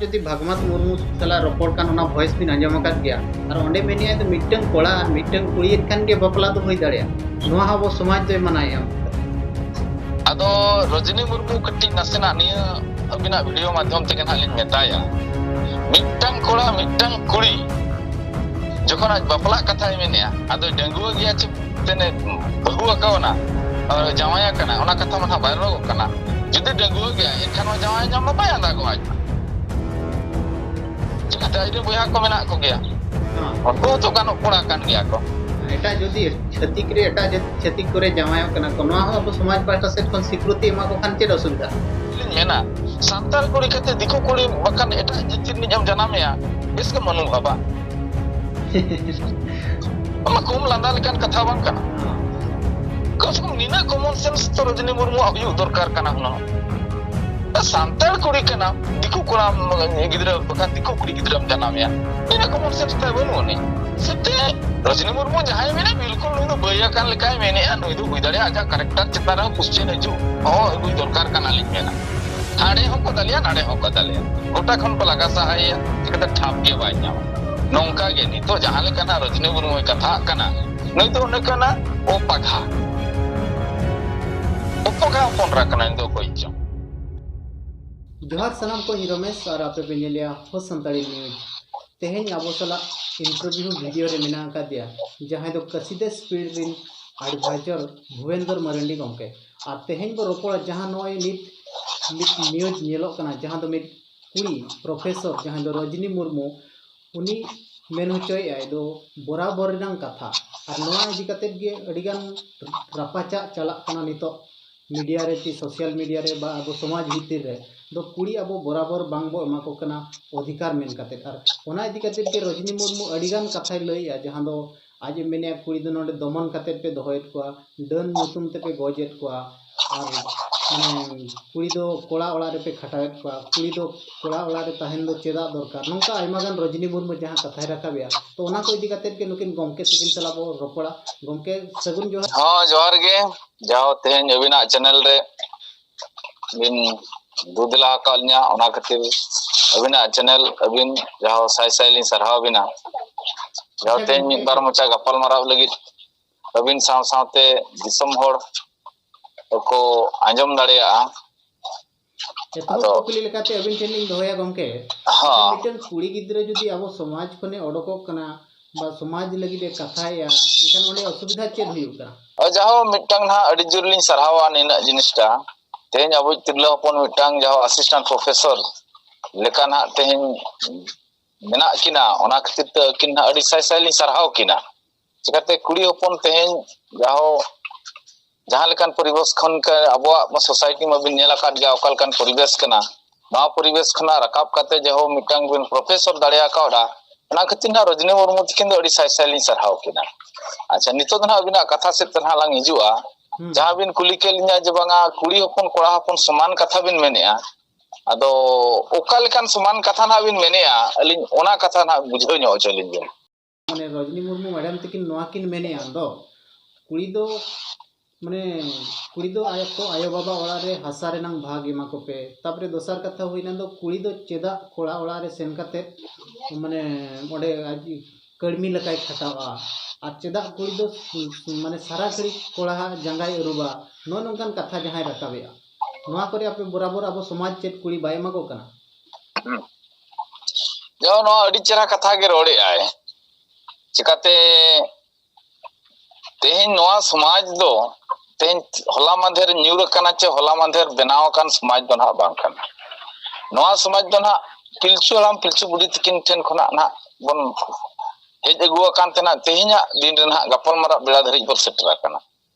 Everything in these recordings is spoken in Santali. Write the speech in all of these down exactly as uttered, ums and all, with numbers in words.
ᱡᱩᱫᱤ ᱵᱷᱟᱜᱽᱢᱟᱛ ᱢᱩᱨᱢᱩ ᱥᱟᱞᱟᱜ ᱨᱚᱯᱚᱲ ᱠᱟᱱ ᱚᱱᱟ ᱵᱷᱚᱭᱮᱥ ᱵᱤᱱ ᱟᱸᱡᱚᱢ ᱟᱠᱟᱫ ᱜᱮᱭᱟ, ᱟᱨ ᱚᱸᱰᱮ ᱢᱮᱱᱮᱫᱼᱟᱭ ᱫᱚ ᱢᱤᱫᱴᱟᱝ ᱠᱚᱲᱟ ᱟᱨ ᱢᱤᱫᱴᱟᱝ ᱠᱩᱲᱤ ᱮᱱ ᱠᱷᱟᱱ ᱜᱮ ᱵᱟᱯᱞᱟ ᱫᱚ ᱦᱩᱭ ᱫᱟᱲᱮᱭᱟᱜᱼᱟ, ᱱᱚᱣᱟ ᱦᱚᱸ ᱟᱵᱚ ᱥᱚᱢᱟᱡᱽ ᱫᱚᱭ ᱢᱟᱱᱟᱭᱮᱫᱼᱟ᱾ ᱟᱫᱚ ᱨᱚᱡᱽᱱᱤ ᱢᱩᱨᱢᱩ ᱠᱟᱹᱴᱤᱡ ᱱᱟᱥᱮᱱᱟᱜ ᱱᱤᱭᱟᱹ ᱟᱹᱵᱤᱱᱟᱜ ᱵᱷᱤᱰᱤᱭᱳ ᱢᱟᱫᱽᱫᱷᱚᱢ ᱛᱮᱜᱮ ᱱᱟᱦᱟᱜ ᱞᱤᱧ ᱢᱮᱛᱟᱭᱟ, ᱢᱤᱫᱴᱟᱝ ᱠᱚᱲᱟ ᱢᱤᱫᱴᱟᱝ ᱠᱩᱲᱤ ᱡᱚᱠᱷᱚᱱ ᱟᱡ ᱵᱟᱯᱞᱟᱜ ᱠᱟᱛᱷᱟᱭ ᱢᱮᱱᱮᱜᱼᱟ, ᱟᱫᱚ ᱰᱟᱺᱜᱩᱣᱟᱹ ᱜᱮᱭᱟ ᱪᱮ ᱛᱮᱱᱮ ᱵᱟᱹᱦᱩ ᱟᱠᱟᱣᱱᱟ, ᱟᱨ ᱡᱟᱶᱟᱭ ᱟᱠᱟᱱᱟ, ᱚᱱᱟ ᱠᱟᱛᱷᱟ ᱢᱟ ᱱᱟᱦᱟᱜ ᱵᱟᱭ ᱨᱚᱲᱚᱜ ᱠᱟᱱᱟ᱾ ᱡᱩᱫᱤ ᱰᱟᱺᱜᱩᱣᱟᱹ ᱜᱮᱭᱟ ᱮᱱᱠᱷᱟᱱ ᱢᱟ ᱡᱟᱶᱟᱭ ᱧᱟᱢ ᱢᱟ ᱵᱟᱭ ᱟᱸᱫᱟᱜᱚᱜᱼᱟ ᱟᱡ ᱢᱟ᱾ ᱪᱤᱠᱟᱹᱛᱮ ᱟᱡᱨᱮᱱ ᱵᱚᱭᱦᱟ ᱠᱚ ᱢᱮᱱᱟᱜ ᱠᱚᱜᱮᱭᱟ, ᱩᱱᱠᱩ ᱦᱚᱸᱛᱚ ᱜᱟᱱᱚᱜ ᱠᱚᱲᱟ ᱠᱟᱱ ᱜᱮᱭᱟ ᱠᱚ᱾ ᱮᱴᱟᱜ ᱡᱟᱹᱛᱤ ᱪᱷᱟᱹᱛᱤᱠ ᱨᱮ ᱮᱴᱟᱜ ᱡᱟᱹᱛ ᱪᱷᱟᱹᱛᱤᱠ ᱠᱚᱨᱮ ᱡᱟᱶᱟᱭᱚᱜ ᱠᱟᱱᱟ ᱠᱚ, ᱱᱚᱣᱟ ᱦᱚᱸ ᱟᱵᱚ ᱥᱚᱢᱟᱡᱽ ᱯᱟᱦᱴᱟ ᱥᱮᱫ ᱠᱷᱚᱱ ᱥᱤᱠᱨᱩᱛᱤ ᱮᱢᱟ ᱠᱚ ᱠᱷᱟᱱ ᱪᱮᱫ ᱚᱥᱩᱵᱤᱫᱷᱟ? ᱞᱤᱧ ᱢᱮᱱᱟ, ᱥᱟᱱᱛᱟᱲ ᱠᱩᱲᱤ ᱠᱟᱛᱮ ᱫᱤᱠᱩ ᱠᱩᱲᱤ ᱵᱟᱠᱷᱟᱱ ᱮᱴᱟᱜ ᱡᱟᱹᱛᱤ ᱨᱤᱱᱤᱡ ᱮᱢ ᱡᱟᱱᱟᱢᱮᱭᱟ, ᱵᱮᱥ ᱜᱮ ᱢᱟᱹᱱᱩᱜᱼᱟ ᱵᱟᱝ? ᱚᱱᱟ ᱠᱚᱢ ᱞᱟᱸᱫᱟ ᱞᱮᱠᱟᱱ ᱠᱟᱛᱷᱟ ᱵᱟᱝ ᱠᱟᱱᱟ᱾ ᱠᱚᱢ ᱥᱮ ᱠᱚᱢ ᱱᱤᱱᱟᱹᱜ ᱠᱚᱢᱚᱱ ᱥᱮᱱᱥ ᱛᱚ ᱨᱚᱡᱽᱱᱤ ᱢᱩᱨᱢᱩᱣᱟᱜ ᱦᱩᱭᱩᱜ ᱫᱚᱨᱠᱟᱨ ᱠᱟᱱᱟ ᱦᱩᱱᱟᱹᱝ᱾ ᱥᱟᱱᱛᱟᱲ ᱠᱩᱲᱤ ᱠᱟᱱᱟᱢ, ᱫᱤᱠᱩ ᱠᱚᱲᱟ ᱜᱤᱫᱽᱨᱟᱹ ᱵᱟᱠᱷᱟᱱ ᱫᱤᱠᱩ ᱠᱩᱲᱤ ᱜᱤᱫᱽᱨᱟᱹᱢ ᱡᱟᱱᱟᱢᱮᱭᱟ, ᱤᱱᱟᱹ ᱠᱚᱢᱚᱱ ᱥᱮᱱᱥ ᱛᱟᱭ ᱵᱟᱹᱱᱩᱜ ᱟᱹᱱᱤᱡ᱾ ᱥᱮᱛᱮ ᱨᱚᱡᱽᱱᱤ ᱢᱩᱨᱢᱩ ᱡᱟᱦᱟᱸᱭ ᱢᱮᱱᱟ, ᱵᱤᱞᱠᱩᱞ ᱱᱩᱭ ᱫᱚ ᱵᱟᱹᱭ ᱟᱠᱟᱱ ᱞᱮᱠᱟᱭ ᱢᱮᱱᱮᱜᱼᱟ᱾ ᱱᱩᱭ ᱫᱚ ᱦᱩᱭ ᱫᱟᱲᱮᱭᱟᱜᱼᱟ ᱟᱡᱟᱜ ᱠᱟᱨᱮᱠᱴᱟᱨ ᱪᱮᱛᱟᱱ ᱨᱮᱦᱚᱸ ᱠᱩᱥᱪᱮᱱ ᱦᱤᱡᱩᱜ ᱦᱚᱸ ᱟᱹᱜᱩᱭ ᱫᱚᱨᱠᱟᱨ ᱠᱟᱱᱟ ᱞᱤᱧ ᱢᱮᱱᱟ᱾ ᱦᱟᱸᱰᱮ ᱦᱚᱸᱠᱚ ᱫᱟᱞᱮᱭᱟ, ᱱᱟᱰᱮ ᱦᱚᱸᱠᱚ ᱫᱟᱞᱮᱭᱟ, ᱜᱚᱴᱟ ᱠᱷᱚᱱ ᱠᱚ ᱞᱟᱜᱟ ᱥᱟᱦᱟᱭᱮᱭᱟ, ᱪᱤᱠᱟᱹᱛᱮ ᱴᱷᱟᱯ ᱜᱮ ᱵᱟᱭ ᱧᱟᱢᱟ᱾ ᱱᱚᱝᱠᱟ ᱜᱮ ᱱᱤᱛᱚᱜ ᱡᱟᱦᱟᱸ ᱞᱮᱠᱟ ᱱᱟᱜ ᱨᱚᱡᱽᱱᱤ ᱢᱩᱨᱢᱩᱭ ᱠᱟᱛᱷᱟᱜ ᱠᱟᱱᱟ, ᱱᱩᱭ ᱫᱚ ᱚᱱᱮ ᱠᱟᱱᱟ ᱚᱯᱟᱜᱷᱟ, ᱚᱯᱟᱜᱷᱟ ᱦᱚᱯᱚᱱ ᱮᱨᱟ ᱠᱟᱱᱟᱭ ᱱᱩᱭ ᱫᱚ ᱚᱠᱚᱭ ᱪᱚᱝ᱾ ᱡᱚᱦᱟᱨ ᱥᱟᱱᱟᱢ ᱠᱚ, ᱤᱧ ᱨᱚᱢᱮᱥ ᱟᱨ ᱟᱯᱮ ᱯᱮ ᱧᱮᱞᱮᱜᱼᱟ ᱦᱚ ᱥᱟᱱᱛᱟᱲᱤ ᱱᱤᱭᱩᱡᱽ᱾ ᱛᱮᱦᱮᱧ ᱟᱵᱚ ᱥᱟᱞᱟᱜ ᱤᱱᱴᱟᱨᱵᱷᱤᱭᱩ ᱵᱷᱤᱰᱤᱭᱳ ᱨᱮ ᱢᱮᱱᱟᱜ ᱟᱠᱟᱫᱮᱭᱟ, ᱡᱟᱦᱟᱸᱭ ᱫᱚ ᱠᱟᱥᱤᱫᱟ ᱥᱯᱤᱰ ᱨᱤᱱ ᱮᱰᱵᱷᱟᱭᱡᱟᱨ ᱵᱷᱩᱵᱮᱱᱫᱚᱨ ᱢᱟᱨᱟᱱᱰᱤ ᱜᱚᱢᱠᱮ᱾ ᱟᱨ ᱛᱮᱦᱮᱧ ᱵᱚ ᱨᱚᱯᱚᱲᱟ ᱡᱟᱦᱟᱸ ᱱᱚᱜᱼᱚᱭ ᱱᱤᱛ ᱢᱤᱫ ᱱᱤᱭᱩᱡᱽ ᱧᱮᱞᱚᱜ ᱠᱟᱱᱟ, ᱡᱟᱦᱟᱸ ᱫᱚ ᱢᱤᱫ ᱠᱩᱲᱤ ᱯᱨᱚᱯᱷᱮᱥᱚᱨ ᱡᱟᱦᱟᱸᱭ ᱫᱚ ᱨᱚᱡᱽᱱᱤ ᱢᱩᱨᱢᱩ, ᱩᱱᱤ ᱢᱮᱱ ᱦᱚᱪᱚᱭᱮᱫᱼᱟᱭ ᱫᱚ ᱵᱚᱨᱟᱵᱚᱨ ᱨᱮᱱᱟᱝ ᱠᱟᱛᱷᱟ᱾ ᱟᱨ ᱱᱚᱣᱟ ᱤᱫᱤ ᱠᱟᱛᱮᱫ ᱜᱮ ᱟᱹᱰᱤᱜᱟᱱ ᱨᱟᱯᱟᱪᱟᱜ ᱪᱟᱞᱟᱜ ᱠᱟᱱᱟ ᱱᱤᱛᱚᱜ ᱢᱤᱰᱤᱭᱟ ᱨᱮ, ᱪᱮ ᱥᱳᱥᱟᱞ ᱢᱤᱰᱤᱭᱟ ᱨᱮ, ᱵᱟ ᱟᱵᱚ ᱥᱚᱢᱟᱡᱽ ᱵᱷᱤᱛᱤᱨ ᱨᱮ ᱫᱚ ᱠᱩᱲᱤ ᱟᱵᱚ ᱵᱚᱨᱟᱵᱚᱨ ᱵᱟᱝ ᱵᱚ ᱮᱢᱟ ᱠᱚ ᱠᱟᱱᱟ ᱚᱫᱷᱤᱠᱟᱨ ᱢᱮᱱ ᱠᱟᱛᱮᱫ᱾ ᱟᱨ ᱚᱱᱟ ᱤᱫᱤ ᱠᱟᱛᱮᱫ ᱜᱮ ᱨᱚᱡᱽᱱᱤ ᱢᱩᱨᱢᱩ ᱟᱹᱰᱤᱜᱟᱱ ᱠᱟᱛᱷᱟᱭ ᱞᱟᱹᱭᱮᱜᱼᱟ, ᱡᱟᱦᱟᱸ ᱫᱚ ᱟᱡ ᱮ ᱢᱮᱱᱮᱜᱼᱟ ᱠᱩᱲᱤ ᱫᱚ ᱱᱚᱰᱮ ᱫᱚᱢᱚᱱ ᱠᱟᱛᱮᱫ ᱯᱮ ᱫᱚᱦᱚᱭᱮᱫ ᱠᱚᱣᱟ, ᱰᱟᱹᱱ ᱧᱩᱛᱩᱢ ᱛᱮᱯᱮ ᱜᱚᱡᱮᱫ ᱠᱚᱣᱟ, ᱟᱨ ᱢᱟᱱᱮ ᱠᱩᱲᱤ ᱫᱚ ᱠᱚᱲᱟ ᱚᱲᱟᱜ ᱨᱮᱯᱮ ᱠᱷᱟᱴᱟᱣᱮᱫ ᱠᱚᱣᱟ, ᱠᱩᱲᱤ ᱫᱚ ᱠᱚᱲᱟ ᱚᱲᱟᱜ ᱨᱮ ᱛᱟᱦᱮᱱ ᱫᱚ ᱪᱮᱫᱟᱜ ᱫᱚᱨᱠᱟᱨ, ᱱᱚᱝᱠᱟ ᱟᱭᱢᱟ ᱜᱟᱱ ᱨᱚᱡᱽᱱᱤ ᱢᱩᱨᱢᱩ ᱡᱟᱦᱟᱸ ᱠᱟᱛᱷᱟᱭ ᱨᱟᱠᱟᱵᱮᱜᱼᱟ᱾ ᱛᱚ ᱚᱱᱟ ᱠᱚ ᱤᱫᱤ ᱠᱟᱛᱮᱫ ᱜᱮ ᱱᱩᱠᱤᱱ ᱜᱚᱢᱠᱮ ᱛᱟᱹᱠᱤᱱ ᱥᱟᱞᱟᱜ ᱵᱚ ᱨᱚᱯᱚᱲᱟ᱾ ᱜᱚᱢᱠᱮ, ᱥᱟᱹᱜᱩᱱ ᱡᱚᱦᱟᱨ᱾ ᱦᱚᱸ, ᱡᱚᱦᱟᱨ ᱜᱮ᱾ ᱡᱟᱣ ᱛᱮᱦᱮᱧ ᱟᱹᱵᱤᱱᱟᱜ ᱪᱮᱱᱮᱞ ᱨᱮ ᱵᱤᱱ ᱫᱩ ᱫᱮᱞᱟ ᱟᱠᱟᱫ ᱞᱤᱧᱟ᱾ ᱚᱱᱟ ᱠᱷᱟᱹᱛᱤᱨ ᱟᱹᱵᱤᱱᱟᱜ ᱪᱮᱱᱮᱞ ᱟᱹᱵᱤᱱ ᱡᱟᱦᱟᱸ ᱥᱟᱭ ᱥᱟᱭ ᱞᱤᱧ ᱥᱟᱨᱦᱟᱣ ᱟᱹᱵᱤᱱᱟ, ᱡᱟᱦᱟᱸ ᱛᱮᱦᱮᱧ ᱢᱤᱫ ᱵᱟᱨ ᱢᱚᱪᱟ ᱜᱟᱯᱟᱞ ᱢᱟᱨᱟᱣ ᱞᱟᱹᱜᱤᱫ ᱟᱹᱵᱤᱱ ᱥᱟᱶ ᱥᱟᱶᱛᱮ ᱫᱤᱥᱚᱢ ᱦᱚᱲ ᱠᱚ ᱟᱸᱡᱚᱢ ᱫᱟᱲᱮᱭᱟᱜᱼᱟ᱾ ᱮᱛᱚᱦᱚᱵ ᱟᱫᱚ ᱠᱩᱠᱞᱤ ᱞᱮᱠᱟᱛᱮ ᱟᱹᱵᱤᱱ ᱴᱷᱮᱱ ᱞᱤᱧ ᱫᱚᱦᱚᱭᱟ ᱜᱚᱢᱠᱮ, ᱦᱚᱸ᱾ ᱢᱤᱫᱴᱟᱝ ᱠᱩᱲᱤ ᱜᱤᱫᱽᱨᱟᱹ ᱡᱩᱫᱤ ᱟᱵᱚ ᱥᱚᱢᱟᱡᱽ ᱠᱷᱚᱱᱮ ᱚᱰᱚᱠᱚᱜ ᱠᱟᱱᱟ ᱵᱟ ᱥᱚᱢᱟᱡᱽ ᱞᱟᱹᱜᱤᱫ ᱮ ᱠᱟᱛᱷᱟᱭᱮᱜᱼᱟ, ᱮᱱᱠᱷᱟᱱ ᱚᱸᱰᱮ ᱚᱥᱩᱵᱤᱫᱷᱟ ᱪᱮᱫ ᱦᱩᱭᱩᱜ ᱠᱟᱱᱟ? ᱡᱟᱦᱳ, ᱢᱤᱫᱴᱟᱝ ᱱᱟᱦᱟᱜ ᱟᱹᱰᱤ ᱡᱳᱨ ᱞᱤᱧ ᱥᱟᱨᱦᱟᱣᱟ ᱱᱤᱱᱟᱹᱜ ᱡᱤᱱᱤᱥᱴᱟ᱾ ᱛᱮᱦᱮᱧ ᱟᱵᱚ ᱛᱤᱨᱞᱟᱹ ᱦᱚᱯᱚᱱ ᱢᱤᱫᱴᱟᱝ ᱡᱟᱦᱳ ᱟᱥᱤᱥᱴᱮᱱᱴ ᱯᱨᱚᱯᱷᱮᱥᱚᱨ ᱞᱮᱠᱟ ᱱᱟᱦᱟᱜ ᱛᱮᱦᱮᱧ ᱢᱮᱱᱟᱜ ᱠᱤᱱᱟ, ᱚᱱᱟ ᱠᱷᱟᱹᱛᱤᱨ ᱛᱮ ᱟᱹᱠᱤᱱ ᱱᱟᱦᱟᱜ ᱟᱹᱰᱤ ᱥᱟᱭ ᱥᱟᱭ ᱞᱤᱧ ᱥᱟᱨᱦᱟᱣ ᱠᱤᱱᱟ᱾ ᱪᱤᱠᱟᱹᱛᱮ ᱠᱩᱲᱤ ᱦᱚᱯᱚᱱ ᱛᱮᱦᱮᱧ ᱡᱟᱦᱳ ᱡᱟᱦᱟᱸ ᱞᱮᱠᱟᱱ ᱯᱚᱨᱤᱵᱮᱥ ᱠᱷᱚᱱ ᱠᱟ-, ᱟᱵᱚᱣᱟᱜ ᱥᱳᱥᱟᱭᱴᱤ ᱢᱟᱵᱤᱱ ᱧᱮᱞ ᱟᱠᱟᱫ ᱜᱮᱭᱟ, ᱚᱠᱟ ᱞᱮᱠᱟᱱ ᱯᱚᱨᱤᱵᱮᱥ ᱠᱟᱱᱟ᱾ ᱱᱚᱣᱟ ᱯᱚᱨᱤᱵᱮᱥ ᱠᱷᱚᱱᱟᱜ ᱨᱟᱠᱟᱵ ᱠᱟᱛᱮ ᱡᱟᱦᱳ ᱢᱤᱫᱴᱟᱝ ᱵᱤᱱ ᱯᱨᱚᱯᱷᱮᱥᱚᱨ ᱫᱟᱲᱮ ᱟᱠᱟᱣᱫᱟ, ᱚᱱᱟ ᱠᱷᱟᱹᱛᱤᱨ ᱱᱟᱜ ᱨᱚᱡᱽᱱᱤ ᱢᱩᱨᱢᱩ ᱛᱤᱠᱤᱱ ᱫᱚ ᱟᱹᱰᱤ ᱥᱟᱭ ᱥᱟᱭ ᱞᱤᱧ ᱥᱟᱨᱦᱟᱣ ᱠᱤᱱᱟ᱾ ᱟᱪᱪᱷᱟ, ᱱᱤᱛᱚᱜ ᱫᱚ ᱱᱟᱜ ᱟᱹᱵᱤᱱᱟᱜ ᱠᱟᱛᱷᱟ ᱥᱮᱫ ᱛᱮ ᱱᱟᱜ ᱞᱟᱝ ᱦᱤᱡᱩᱜᱼᱟ᱾ ᱦᱩᱸ᱾ ᱡᱟᱦᱟᱸ ᱵᱤᱱ ᱠᱩᱞᱤ ᱠᱮᱫ ᱞᱤᱧᱟ ᱡᱮ ᱵᱟᱝᱟ ᱠᱩᱲᱤ ᱦᱚᱯᱚᱱ ᱠᱚᱲᱟ ᱦᱚᱯᱚᱱ ᱥᱚᱢᱟᱱ ᱠᱟᱛᱷᱟ ᱵᱤᱱ ᱢᱮᱱᱮᱫᱼᱟ, ᱟᱫᱚ ᱚᱠᱟ ᱞᱮᱠᱟᱱ ᱥᱚᱢᱟᱱ ᱠᱟᱛᱷᱟ ᱱᱟᱜ ᱵᱤᱱ ᱢᱮᱱᱮᱫᱼᱟ, ᱟᱹᱞᱤᱧ ᱚᱱᱟ ᱠᱟᱛᱷᱟ ᱱᱟᱜ ᱵᱩᱡᱷᱟᱹᱣ ᱧᱚᱜ ᱦᱚᱪᱚ ᱞᱤᱧ ᱵᱤᱱ᱾ ᱢᱟᱱᱮ ᱨᱚᱡᱽᱱᱤ ᱢᱩᱨᱢᱩ ᱢᱮᱰᱟᱢ ᱛᱟᱹᱠᱤᱱ ᱱᱚᱣᱟ ᱠᱤᱱ ᱢᱮᱱᱮᱫᱼᱟ ᱫᱚ, ᱠᱩᱲᱤ ᱫᱚ ᱢᱟᱱᱮ ᱠᱩᱲᱤ ᱫᱚ ᱟᱡ ᱠᱚ ᱟᱭᱳᱼᱵᱟᱵᱟ ᱚᱲᱟᱜ ᱨᱮ ᱦᱟᱥᱟ ᱨᱮᱱᱟᱝ ᱵᱷᱟᱜᱽ ᱮᱢᱟ ᱠᱚᱯᱮ᱾ ᱛᱟᱯᱚᱨᱮ ᱫᱚᱥᱟᱨ ᱠᱟᱛᱷᱟ ᱦᱩᱭᱱᱟ ᱫᱚ, ᱠᱩᱲᱤ ᱫᱚ ᱪᱮᱫᱟᱜ ᱠᱚᱲᱟ ᱚᱲᱟᱜ ᱨᱮ ᱥᱮᱱ ᱠᱟᱛᱮ ᱢᱟᱱᱮ ᱚᱸᱰᱮ ᱟᱡ ᱠᱟᱹᱲᱢᱤ ᱞᱮᱠᱟᱭ ᱠᱷᱟᱴᱟᱣᱟ? ᱟᱨ ᱪᱮᱫᱟᱜ ᱠᱩᱲᱤ ᱫᱚ ᱢᱟᱱᱮ ᱥᱟᱨᱟ ᱜᱷᱟᱹᱲᱤᱡ ᱠᱚᱲᱟᱣᱟᱜ ᱡᱟᱸᱜᱟᱭ ᱟᱹᱨᱩᱵᱟ? ᱱᱚᱜᱼᱚ ᱱᱚᱝᱠᱟᱱ ᱠᱟᱛᱷᱟ ᱡᱟᱦᱟᱸᱭ ᱨᱟᱠᱟᱵᱮᱜᱼᱟ, ᱱᱚᱣᱟ ᱠᱚᱨᱮ ᱟᱯᱮ ᱵᱚᱨᱟᱵᱚᱨ ᱟᱵᱚ ᱥᱚᱢᱟᱡᱽ ᱪᱮᱫ ᱠᱩᱲᱤ ᱵᱟᱭ ᱮᱢᱟ ᱠᱚ ᱠᱟᱱᱟ? ᱡᱟᱦᱳ, ᱱᱚᱣᱟ ᱟᱹᱰᱤ ᱪᱮᱦᱨᱟ ᱠᱟᱛᱷᱟ ᱜᱮ ᱨᱚᱲᱮᱫᱼᱟᱭ᱾ ᱪᱤᱠᱟᱛᱮ ᱛᱮᱦᱮᱧ ᱱᱚᱣᱟ ᱥᱚᱢᱟᱡᱽ ᱫᱚ ᱛᱮᱦᱮᱧ ᱦᱚᱞᱟ ᱢᱟᱫᱷᱮᱨ ᱧᱩᱨ ᱟᱠᱟᱱᱟ ᱪᱮ ᱦᱚᱞᱟ ᱢᱟᱫᱷᱮᱨ ᱵᱮᱱᱟᱣ ᱟᱠᱟᱱ ᱥᱚᱢᱟᱡᱽ ᱫᱚ ᱱᱟᱦᱟᱜ ᱵᱟᱝ ᱠᱟᱱᱟ᱾ ᱱᱚᱣᱟ ᱥᱚᱢᱟᱡᱽ ᱫᱚ ᱱᱟᱦᱟᱜ ᱯᱤᱞᱪᱩ ᱦᱟᱲᱟᱢ ᱯᱤᱞᱪᱩ ᱵᱩᱰᱷᱤ ᱛᱟᱹᱠᱤᱱ ᱴᱷᱮᱱ ᱠᱷᱚᱱᱟᱜ ᱱᱟᱦᱟᱜ ᱵᱚᱱ ᱦᱮᱡ ᱟᱹᱜᱩ ᱟᱠᱟᱱ ᱛᱮ ᱱᱟᱦᱟᱜ ᱛᱮᱦᱮᱧᱟᱜ ᱫᱤᱱ ᱨᱮ ᱱᱟᱦᱟᱜ ᱜᱟᱯᱟᱞ ᱢᱟᱨᱟᱣ ᱵᱮᱲᱟ ᱫᱷᱟᱹᱨᱤᱡ ᱵᱚᱱ ᱥᱮᱴᱮᱨ ᱟᱠᱟᱱᱟ᱾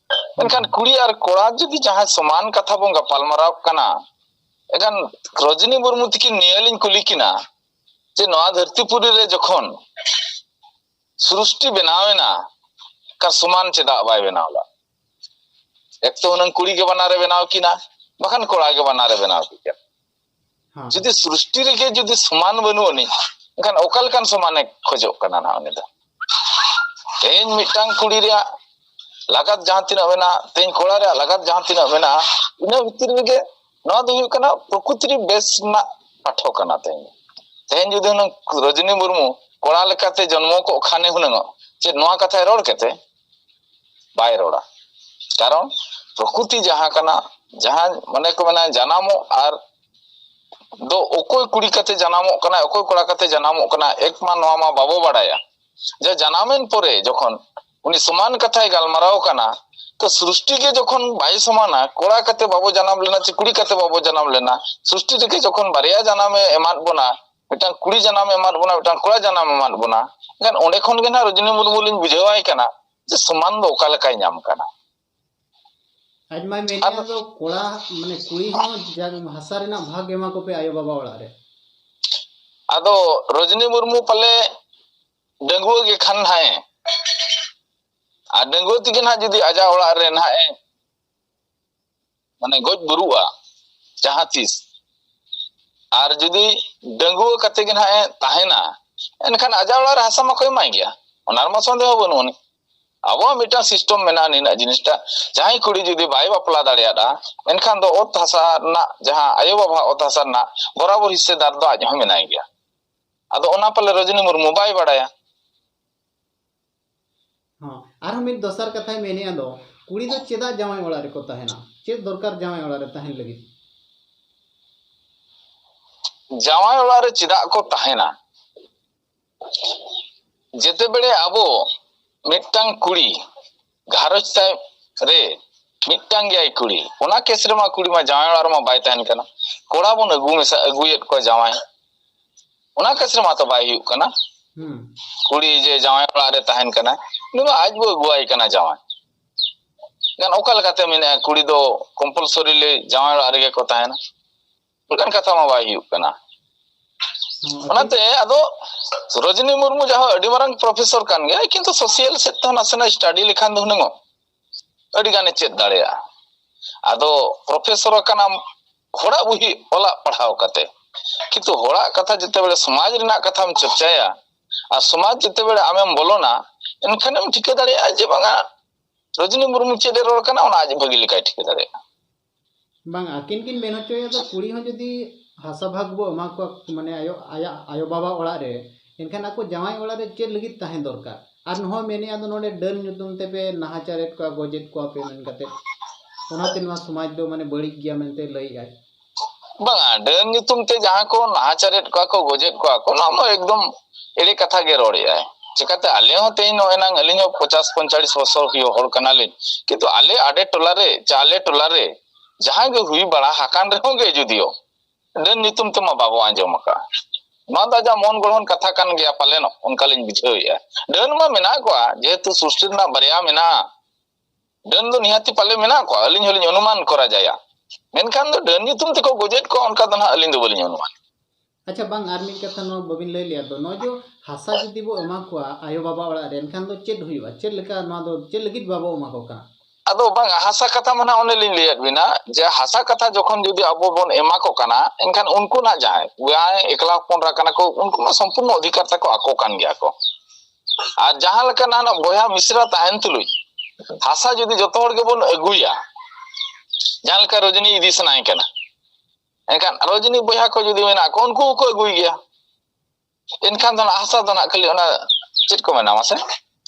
ᱢᱮᱱᱠᱷᱟᱱ ᱠᱩᱲᱤ ᱟᱨ ᱠᱚᱲᱟ ᱡᱩᱫᱤ ᱡᱟᱦᱟᱸᱭ ᱥᱚᱢᱟᱱ ᱠᱟᱛᱷᱟ ᱵᱚᱱ ᱜᱟᱯᱟᱞ ᱢᱟᱨᱟᱣ ᱠᱟᱱᱟ, ᱮᱱᱠᱷᱟᱱ ᱨᱚᱡᱽᱱᱤ ᱢᱩᱨᱢᱩ ᱛᱤᱠᱤᱱ ᱱᱤᱭᱟᱹ ᱞᱤᱧ ᱠᱩᱞᱤ ᱠᱤᱱᱟ ᱡᱮ ᱱᱚᱣᱟ ᱫᱷᱟᱹᱨᱛᱤ ᱯᱩᱨᱤ ᱨᱮ ᱡᱚᱠᱷᱚᱱ ᱥᱨᱩᱥᱴᱤ ᱵᱮᱱᱟᱣ ᱮᱱᱟ, ᱠᱟᱨ ᱥᱚᱢᱟᱱ ᱪᱮᱫᱟᱜ ᱵᱟᱭ ᱵᱮᱱᱟᱣ ᱞᱮᱫ? ᱮᱠ ᱛᱚ ᱦᱩᱱᱟᱹᱝ ᱠᱩᱲᱤ ᱜᱮ ᱵᱟᱱᱟᱨᱮ ᱵᱮᱱᱟᱣ ᱠᱤᱱᱟ, ᱵᱟᱠᱷᱟᱱ ᱠᱚᱲᱟ ᱜᱮ ᱵᱟᱱᱟᱨᱮ ᱵᱮᱱᱟᱣ ᱠᱤᱱᱟ᱾ ᱦᱮᱸ᱾ ᱡᱩᱫᱤ ᱥᱨᱩᱥᱴᱤ ᱨᱮᱜᱮ ᱡᱩᱫᱤ ᱥᱚᱢᱟᱱ ᱵᱟᱹᱱᱩᱜ ᱟᱹᱱᱤᱡ, ᱮᱱᱠᱷᱟᱱ ᱚᱠᱟ ᱞᱮᱠᱟᱱ ᱥᱚᱢᱟᱱᱮ ᱠᱷᱚᱡᱚᱜ ᱠᱟᱱᱟ ᱱᱟᱦᱟᱜ ᱩᱱᱤ ᱫᱚ? ᱛᱮᱦᱮᱧ ᱢᱤᱫᱴᱟᱝ ᱠᱩᱲᱤ ᱨᱮᱭᱟᱜ ᱞᱟᱜᱟᱛ ᱡᱟᱦᱟᱸ ᱛᱤᱱᱟᱹᱜ ᱢᱮᱱᱟᱜᱼᱟ, ᱛᱮᱦᱮᱧ ᱠᱚᱲᱟ ᱨᱮᱭᱟᱜ ᱞᱟᱜᱟᱛ ᱡᱟᱦᱟᱸ ᱛᱤᱱᱟᱹᱜ ᱢᱮᱱᱟᱜᱼᱟ, ᱤᱱᱟᱹ ᱵᱷᱤᱛᱤᱨ ᱨᱮᱜᱮ ᱱᱚᱣᱟ ᱫᱚ ᱦᱩᱭᱩᱜ ᱠᱟᱱᱟ ᱯᱨᱚᱠᱨᱤᱛᱤ ᱨᱮ ᱵᱮᱥ ᱨᱮᱱᱟᱜ ᱯᱟᱴᱷᱚ ᱠᱟᱱᱟ᱾ ᱛᱮᱦᱮᱧ, ᱛᱮᱦᱮᱧ ᱡᱩᱫᱤ ᱦᱩᱱᱟᱹᱝ ᱨᱚᱡᱽᱱᱤ ᱢᱩᱨᱢᱩ ᱠᱚᱲᱟ ᱞᱮᱠᱟᱛᱮ ᱡᱚᱱᱢᱚ ᱠᱚᱜ ᱠᱷᱟᱱᱮ ᱦᱩᱱᱟᱹᱝ ᱪᱮᱫ ᱱᱚᱣᱟ ᱠᱟᱛᱷᱟᱭ ᱨᱚᱲ ᱠᱮᱛᱮ? ᱵᱟᱭ ᱨᱚᱲᱟ᱾ ᱠᱟᱨᱚᱱ ᱯᱨᱚᱠᱨᱤᱛᱤ ᱡᱟᱦᱟᱸ ᱠᱟᱱᱟ, ᱡᱟᱦᱟᱸ ᱢᱟᱱᱮ ᱠᱚ ᱢᱮᱱᱟ ᱡᱟᱱᱟᱢᱚᱜ ᱟᱨ ᱫᱚ ᱚᱠᱚᱭ ᱠᱩᱲᱤ ᱠᱟᱛᱮ ᱡᱟᱱᱟᱢᱚᱜ ᱠᱟᱱᱟᱭ, ᱚᱠᱚᱭ ᱠᱚᱲᱟ ᱠᱟᱛᱮ ᱡᱟᱱᱟᱢᱚᱜ ᱠᱟᱱᱟ, ᱮᱠ ᱢᱟ ᱱᱚᱣᱟ ᱢᱟ ᱵᱟᱵᱚ ᱵᱟᱲᱟᱭᱟ᱾ ᱡᱮ ᱡᱟᱱᱟᱢᱮᱱ ᱯᱚᱨᱮ ᱡᱚᱠᱷᱚᱱ ᱩᱱᱤ ᱥᱚᱢᱟᱱ ᱠᱟᱛᱷᱟᱭ ᱜᱟᱞᱢᱟᱨᱟᱣ ᱠᱟᱱᱟ, ᱛᱚ ᱥᱨᱤᱥᱴᱤ ᱜᱮ ᱡᱚᱠᱷᱚᱱ ᱵᱟᱭ ᱥᱚᱢᱟᱱᱟ, ᱠᱚᱲᱟ ᱠᱟᱛᱮ ᱵᱟᱵᱚ ᱡᱟᱱᱟᱢ ᱞᱮᱱᱟ ᱪᱮ ᱠᱩᱲᱤ ᱠᱟᱛᱮ ᱵᱟᱵᱚ ᱡᱟᱱᱟᱢ ᱞᱮᱱᱟ, ᱥᱨᱤᱥᱴᱤ ᱨᱮᱜᱮ ᱡᱚᱠᱷᱚᱱ ᱵᱟᱨᱭᱟ ᱡᱟᱱᱟᱢᱮ ᱮᱢᱟᱫ ᱵᱚᱱᱟ, ᱢᱤᱫᱴᱟᱝ ᱠᱩᱲᱤ ᱡᱟᱱᱟᱢ ᱮᱢᱟᱫ ᱵᱚᱱᱟ, ᱢᱤᱫᱴᱟᱝ ᱠᱚᱲᱟ ᱡᱟᱱᱟᱢ ᱮᱢᱟᱫ ᱵᱚᱱᱟ, ᱮᱱᱠᱷᱟᱱ ᱚᱸᱰᱮ ᱠᱷᱚᱱ ᱜᱮ ᱱᱟᱦᱟᱜ ᱨᱚᱡᱽᱱᱤ ᱢᱩᱨᱢᱩ ᱞᱤᱧ ᱵᱩᱡᱷᱟᱹᱣᱟᱭ ᱠᱟᱱᱟ ᱡᱮ ᱥᱚᱢᱟᱱ ᱫᱚ ᱚᱠᱟ ᱞᱮᱠᱟᱭ ᱧᱟᱢ ᱠᱟᱱᱟ᱾ ᱟᱡ ᱢᱟᱭ ᱢᱮᱱᱮᱫᱼᱟ ᱫᱚ ᱠᱚᱲᱟ, ᱢᱟᱱᱮ ᱠᱩᱲᱤ ᱦᱚᱸ ᱡᱟ-, ᱦᱟᱥᱟ ᱨᱮᱱᱟᱜ ᱵᱷᱟᱜᱽ ᱮᱢᱟ ᱠᱚᱯᱮ ᱟᱭᱳ ᱵᱟᱵᱟ ᱚᱲᱟᱜ ᱨᱮ᱾ ᱟᱫᱚ ᱨᱚᱡᱽᱱᱤ ᱢᱩᱨᱢᱩ ᱯᱟᱞᱮ ᱰᱟᱺᱜᱩᱣᱟᱹ ᱜᱮ ᱠᱷᱟᱱ ᱱᱟᱦᱟᱜ ᱮ, ᱟᱨ ᱰᱟᱺᱜᱩᱣᱟᱹ ᱛᱮᱜᱮ ᱱᱟᱦᱟᱜ ᱡᱩᱫᱤ ᱟᱡᱟᱜ ᱚᱲᱟᱜ ᱨᱮ ᱱᱟᱦᱟᱜ ᱮ ᱢᱟᱱᱮ ᱜᱚᱡ ᱵᱩᱨᱩᱜᱼᱟ ᱡᱟᱦᱟᱸ ᱛᱤᱥ, ᱟᱨ ᱡᱩᱫᱤ ᱰᱟᱺᱜᱩᱣᱟᱹ ᱠᱟᱛᱮ ᱜᱮ ᱱᱟᱦᱟᱜ ᱮ ᱛᱟᱦᱮᱱᱟ, ᱮᱱᱠᱷᱟᱱ ᱟᱡᱟᱜ ᱚᱲᱟᱜ ᱨᱮ ᱦᱟᱥᱟ ᱢᱟᱠᱚ ᱮᱢᱟᱭ ᱜᱮᱭᱟ, ᱚᱱᱟ ᱨᱮᱢᱟ ᱥᱚᱱᱫᱮᱦᱚ ᱵᱟᱹᱱᱩᱜ ᱟᱹᱱᱤᱡ᱾ ᱟᱵᱚᱣᱟᱜ ᱢᱤᱫᱴᱟᱝ system ᱢᱮᱱᱟᱜᱼᱟ ᱱᱤᱱᱟᱹᱜ ᱡᱤᱱᱤᱥᱴᱟ, ᱡᱟᱦᱟᱸᱭ ᱠᱩᱲᱤ ᱡᱩᱫᱤ ᱵᱟᱭ ᱵᱟᱯᱞᱟ ᱫᱟᱲᱮᱭᱟᱫᱟ, ᱮᱱᱠᱷᱟᱱ ᱫᱚ ᱚᱛ ᱦᱟᱥᱟ ᱨᱮᱱᱟᱜ ᱡᱟᱦᱟᱸ ᱟᱭᱳ ᱵᱟᱵᱟ ᱚᱛ ᱦᱟᱥᱟ ᱨᱮᱱᱟᱜ ᱵᱚᱨᱟᱵᱚᱨ ᱦᱤᱥᱥᱮᱫᱟᱨ ᱫᱚ ᱟᱡ ᱦᱚᱸ ᱢᱮᱱᱟᱭ ᱜᱮᱭᱟ᱾ ᱟᱫᱚ ᱚᱱᱟ ᱯᱟᱞᱮ ᱨᱚᱡᱽᱱᱤ ᱢᱩᱨᱢᱩ ᱵᱟᱭ ᱵᱟᱲᱟᱭᱟ᱾ ᱦᱚᱸ, ᱟᱨᱦᱚᱸ ᱢᱤᱫ ᱫᱚᱥᱟᱨ ᱠᱟᱛᱷᱟᱭ ᱢᱮᱱᱮᱫᱼᱟ ᱫᱚ, ᱠᱩᱲᱤ ᱫᱚ ᱪᱮᱫᱟᱜ ᱡᱟᱶᱟᱭ ᱚᱲᱟᱜ ᱨᱮᱠᱚ ᱛᱟᱦᱮᱱᱟ? ᱪᱮᱫ ᱫᱚᱨᱠᱟᱨ ᱡᱟᱶᱟᱭ ᱚᱲᱟᱜ ᱨᱮ ᱛᱟᱦᱮᱱ ᱞᱟᱹᱜᱤᱫ? ᱡᱟᱶᱟᱭ ᱚᱲᱟᱜ ᱨᱮ ᱪᱮᱫᱟᱜ ᱠᱚ ᱛᱟᱦᱮᱱᱟ? ᱡᱮᱛᱮ ᱵᱮᱲᱮ ᱟᱵᱚ ᱢᱤᱫᱴᱟᱝ ᱠᱩᱲᱤ ᱜᱷᱟᱨᱚᱸᱡᱽ ᱛᱟᱭ ᱨᱮ ᱢᱤᱫᱴᱟᱝ ᱜᱮᱭᱟᱭ ᱠᱩᱲᱤ, ᱚᱱᱟ ᱠᱮᱥ ᱨᱮᱢᱟ ᱠᱩᱲᱤ ᱢᱟ ᱡᱟᱶᱟᱭ ᱚᱲᱟᱜ ᱨᱮᱢᱟ ᱵᱟᱭ ᱛᱟᱦᱮᱱ ᱠᱟᱱᱟ, ᱠᱚᱲᱟ ᱵᱚᱱ ᱟᱹᱜᱩ ᱢᱮᱥᱟ ᱟᱹᱜᱩᱭᱮᱫ ᱠᱚᱣᱟ ᱡᱟᱶᱟᱭ, ᱚᱱᱟ ᱠᱮᱥ ᱨᱮᱢᱟ ᱛᱚ ᱵᱟᱭ ᱦᱩᱭᱩᱜ ᱠᱟᱱᱟ᱾ ᱦᱩᱸ᱾ ᱠᱩᱲᱤ ᱡᱮ ᱡᱟᱶᱟᱭ ᱚᱲᱟᱜ ᱨᱮ ᱛᱟᱦᱮᱱ ᱠᱟᱱᱟᱭ, ᱩᱱᱤ ᱢᱟ ᱟᱡ ᱵᱚ ᱟᱹᱜᱩᱣᱟᱭ ᱠᱟᱱᱟ ᱡᱟᱶᱟᱭ᱾ ᱜᱟᱱ ᱚᱠᱟ ᱞᱮᱠᱟᱛᱮ ᱢᱮᱱᱮᱜᱼᱟ ᱠᱩᱲᱤ ᱫᱚ compulsorily ᱡᱟᱶᱟᱭ ᱚᱲᱟᱜ ᱨᱮᱜᱮ ᱠᱚ ᱛᱟᱦᱮᱱᱟ? ᱚᱱᱠᱟᱱ ᱠᱟᱛᱷᱟ ᱢᱟ ᱵᱟᱭ ᱦᱩᱭᱩᱜ ᱠᱟᱱᱟ᱾ ᱦᱚᱸ, ᱚᱱᱟᱛᱮ ᱟᱫᱚ ᱨᱚᱡᱽᱱᱤ ᱢᱩᱨᱢᱩ ᱡᱟᱦᱟᱸ ᱟᱹᱰᱤ ᱢᱟᱨᱟᱝ professor ᱠᱟᱱ ᱜᱮᱭᱟᱭ, ᱠᱤᱱᱛᱩ social set ᱛᱮᱦᱚᱸ ᱱᱟᱥᱮᱱᱟᱜ study ᱞᱮᱠᱷᱟᱱ ᱫᱚ ᱦᱩᱱᱟᱹᱝ ᱟᱹᱰᱤ ᱜᱟᱱᱮ ᱪᱮᱫ ᱫᱟᱲᱮᱭᱟᱜᱼᱟ᱾ ᱟᱫᱚ professor ᱟᱠᱟᱱᱟᱢ ᱦᱚᱲᱟᱜ ᱵᱩᱦᱤ ᱚᱞᱟᱜ ᱯᱟᱲᱦᱟᱣ ᱠᱟᱛᱮ, ᱠᱤᱱᱛᱩ ᱦᱚᱲᱟᱜ ᱠᱟᱛᱷᱟ ᱡᱮᱛᱮ ᱵᱮᱲᱮ ᱥᱚᱢᱟᱡᱽ ᱨᱮᱱᱟᱜ ᱠᱟᱛᱷᱟᱢ ᱪᱚᱨᱪᱟᱭᱟ ᱟᱨ ᱥᱚᱢᱟᱡᱽ ᱡᱮᱛᱮ ᱵᱮᱲᱮ ᱟᱢᱮᱢ ᱵᱚᱞᱚᱱᱟ, ᱮᱱᱠᱷᱟᱱᱮᱢ ᱴᱷᱤᱠᱟᱹ ᱫᱟᱲᱮᱭᱟᱜᱼᱟ ᱡᱮ ᱵᱟᱝᱟ ᱨᱚᱡᱽᱱᱤ ᱢᱩᱨᱢᱩ ᱪᱮᱫ ᱮ ᱨᱚᱲ ᱠᱟᱱᱟ ᱚᱱᱟ ᱟᱡ ᱵᱷᱟᱹᱜᱤ ᱞᱮᱠᱟᱭ ᱴᱷᱤᱠᱟᱹ ᱫᱟᱲᱮᱭᱟᱜᱼᱟ᱾ ᱵᱟᱝ, ᱟᱹᱠᱤᱱ ᱠᱤᱱ ᱢᱮᱱ ᱦᱚᱪᱚᱭᱟ, ᱛᱚ ᱠᱩᱲᱤ ᱦᱚᱸ ᱡᱩᱫᱤ ᱦᱟᱥᱟ ᱵᱷᱟᱜᱽ ᱵᱚ ᱮᱢᱟ ᱠᱚᱣᱟ, ᱢᱟᱱᱮ ᱟᱭᱳ, ᱟᱭᱟᱜ ᱟᱭᱳ ᱵᱟᱵᱟ ᱚᱲᱟᱜ ᱨᱮ, ᱮᱱᱠᱷᱟᱱ ᱟᱠᱚ ᱡᱟᱶᱟᱭ ᱚᱲᱟᱜ ᱨᱮ ᱪᱮᱫ ᱞᱟᱹᱜᱤᱫ ᱛᱟᱦᱮᱸ ᱫᱚᱨᱠᱟᱨ? ᱟᱨ ᱱᱚᱣᱟ ᱢᱮᱱᱮᱜᱼᱟ ᱫᱚ ᱱᱚᱰᱮ ᱰᱟᱹᱱ ᱧᱩᱛᱩᱢ ᱛᱮᱯᱮ ᱱᱟᱦᱟᱪᱟᱨᱮᱫ ᱠᱚᱣᱟ, ᱜᱚᱡᱮᱫ ᱠᱚᱣᱟ ᱯᱮ ᱢᱮᱱ ᱠᱟᱛᱮ, ᱚᱱᱟᱛᱮ ᱱᱚᱣᱟ ᱥᱚᱢᱟᱡᱽ ᱫᱚ ᱢᱟᱱᱮ ᱵᱟᱹᱲᱤᱡ ᱜᱮᱭᱟ ᱢᱮᱱᱛᱮ ᱞᱟᱹᱭᱮᱜᱼᱟᱭ᱾ ᱵᱟᱝᱟ, ᱰᱟᱹᱱ ᱧᱩᱛᱩᱢ ᱛᱮ ᱡᱟᱦᱟᱸ ᱠᱚ ᱱᱟᱦᱟᱪᱟᱨᱮᱫ ᱠᱚᱣᱟ ᱠᱚ, ᱜᱚᱡᱮᱫ ᱠᱚᱣᱟ ᱠᱚ, ᱱᱚᱣᱟ ᱢᱟ ᱮᱠᱫᱚᱢ ᱮᱲᱮ ᱠᱟᱛᱷᱟ ᱜᱮ ᱨᱚᱲᱮᱜᱼᱟᱭ᱾ ᱪᱤᱠᱟᱛᱮ ᱟᱞᱮ ᱦᱚᱸ ᱛᱮᱦᱮᱧ ᱱᱚᱜᱼᱚᱭ ᱱᱟᱝ ᱟᱹᱞᱤᱧ ᱦᱚᱸ ᱯᱚᱧᱪᱟᱥ ᱯᱚᱧᱪᱟᱲᱤᱥ ᱵᱚᱪᱷᱚᱨ ᱦᱩᱭᱩᱜ ᱦᱚᱲ ᱠᱟᱱᱟᱞᱤᱧ, ᱠᱤᱱᱛᱩ ᱟᱞᱮ ᱟᱰᱮ ᱴᱚᱞᱟ ᱨᱮ ᱪᱮ ᱟᱞᱮ ᱴᱚᱞᱟ ᱨᱮ ᱡᱟᱦᱟᱸ ᱜᱮ ᱦᱩᱭ ᱵᱟᱲᱟ ᱟᱠᱟᱱ ᱨᱮᱦᱚᱸ ᱜᱮ ᱡᱩᱫᱤᱭᱳ ᱰᱟᱹᱱ ᱧᱩᱛᱩᱢ ᱛᱮᱢᱟ ᱵᱟᱵᱚ ᱟᱸᱡᱚᱢ ᱟᱠᱟᱫᱼᱟ᱾ ᱱᱚᱣᱟ ᱫᱚ ᱟᱡᱟᱜ ᱢᱚᱱ ᱜᱚᱲᱦᱚᱱ ᱠᱟᱛᱷᱟ ᱠᱟᱱ ᱜᱮᱭᱟ ᱯᱟᱞᱮᱱᱚᱜ, ᱚᱱᱠᱟᱞᱤᱧ ᱵᱩᱡᱷᱟᱹᱣᱮᱫᱼᱟ᱾ ᱰᱟᱹᱱ ᱢᱟ ᱢᱮᱱᱟᱜ ᱠᱚᱣᱟ, ᱡᱮᱦᱮᱛᱩ ᱥᱨᱤᱥᱴᱤ ᱨᱮᱱᱟᱜ ᱵᱟᱨᱭᱟ ᱢᱮᱱᱟᱜᱼᱟ, ᱰᱟᱹᱱ ᱫᱚ ᱱᱤᱦᱟᱹᱛᱤ ᱯᱟᱞᱮ ᱢᱮᱱᱟᱜ ᱠᱚᱣᱟ, ᱟᱹᱞᱤᱧ ᱦᱚᱸᱞᱤᱧ ᱚᱱᱩᱢᱟᱱ ᱠᱚᱨᱟ ᱡᱟᱭᱟ᱾ ᱢᱮᱱᱠᱷᱟᱱ ᱫᱚ ᱰᱟᱹᱱ ᱧᱩᱛᱩᱢ ᱛᱮᱠᱚ ᱜᱚᱡᱮᱫ ᱠᱚᱣᱟ, ᱚᱱᱠᱟ ᱫᱚ ᱱᱟᱦᱟᱜ ᱟᱹᱞᱤᱧ ᱫᱚ ᱵᱟᱹᱞᱤᱧ ᱚᱱᱩᱢᱟᱱ᱾ ᱟᱪᱪᱷᱟ, ᱵᱟᱝ, ᱟᱨ ᱢᱤᱫ ᱠᱟᱛᱷᱟ ᱱᱚᱣᱟ ᱵᱟᱹᱵᱤᱱ ᱞᱟᱹᱭ ᱞᱮᱭᱟ ᱫᱚ, ᱱᱚᱜᱼᱚᱭ ᱡᱮ ᱦᱟᱥᱟ ᱡᱩᱫᱤ ᱵᱚ ᱮᱢᱟ ᱠᱚᱣᱟ ᱟᱭᱳ ᱵᱟᱵᱟ ᱚᱲᱟᱜ ᱨᱮ, ᱮᱱᱠᱷᱟᱱ ᱫᱚ ᱪᱮᱫ ᱦᱩᱭᱩᱜᱼᱟ? ᱪᱮᱫ ᱞᱮᱠᱟ ᱱᱚᱣᱟ ᱫᱚ, ᱪᱮᱫ ᱞᱟᱹᱜᱤᱫ ᱵᱟᱵᱚ ᱮᱢᱟ ᱠᱚ ᱠᱟᱱᱟ? ᱟᱫᱚ ᱵᱟᱝ, ᱦᱟᱥᱟ ᱠᱟᱛᱷᱟ ᱢᱟ ᱱᱟᱦᱟᱜ ᱚᱱᱮ ᱞᱤᱧ ᱞᱟᱹᱭᱟᱫ ᱵᱤᱱᱟ ᱡᱮ ᱦᱟᱥᱟ ᱠᱟᱛᱷᱟ ᱡᱚᱠᱷᱚᱱ ᱡᱩᱫᱤ ᱟᱵᱚ ᱵᱚᱱ ᱮᱢᱟ ᱠᱚ ᱠᱟᱱᱟ, ᱮᱱᱠᱷᱟᱱ ᱩᱱᱠᱩ ᱱᱟᱦᱟᱜ ᱡᱟᱦᱟᱸᱭ, ᱡᱟᱦᱟᱸᱭ ᱮᱠᱞᱟ ᱦᱚᱯᱚᱱ ᱮᱨᱟ ᱠᱟᱱᱟ ᱠᱚ, ᱩᱱᱠᱩ ᱢᱟ ᱥᱚᱢᱯᱩᱨᱱᱚ ᱚᱫᱷᱤᱠᱟᱨ ᱛᱟᱠᱚ ᱟᱠᱚ ᱠᱟᱱ ᱜᱮᱭᱟ ᱠᱚ᱾ ᱟᱨ ᱡᱟᱦᱟᱸ ᱞᱮᱠᱟ ᱱᱟᱦᱟᱜ ᱵᱚᱭᱦᱟ ᱢᱤᱥᱨᱟ ᱛᱟᱦᱮᱱ ᱛᱩᱞᱩᱡ ᱦᱟᱥᱟ ᱡᱩᱫᱤ ᱡᱚᱛᱚ ᱦᱚᱲ ᱜᱮᱵᱚᱱ ᱟᱹᱜᱩᱭᱟ, ᱡᱟᱦᱟᱸ ᱞᱮᱠᱟ ᱨᱚᱡᱽᱱᱤ ᱤᱫᱤ ᱥᱟᱱᱟᱭᱮ ᱠᱟᱱᱟ, ᱮᱱᱠᱷᱟᱱ ᱨᱚᱡᱽᱱᱤ ᱵᱚᱭᱦᱟ ᱠᱚ ᱡᱩᱫᱤ ᱢᱮᱱᱟᱜ ᱠᱚ, ᱩᱱᱠᱩ ᱦᱚᱸᱠᱚ ᱟᱹᱜᱩᱭ ᱜᱮᱭᱟ᱾ ᱮᱱᱠᱷᱟᱱ ᱫᱚ ᱱᱟᱜ ᱦᱟᱥᱟ ᱫᱚ ᱱᱟᱜ ᱠᱷᱟᱹᱞᱤ ᱚᱱᱟ ᱪᱮᱫ ᱠᱚ ᱢᱮᱱᱟ ᱢᱟᱥᱮ,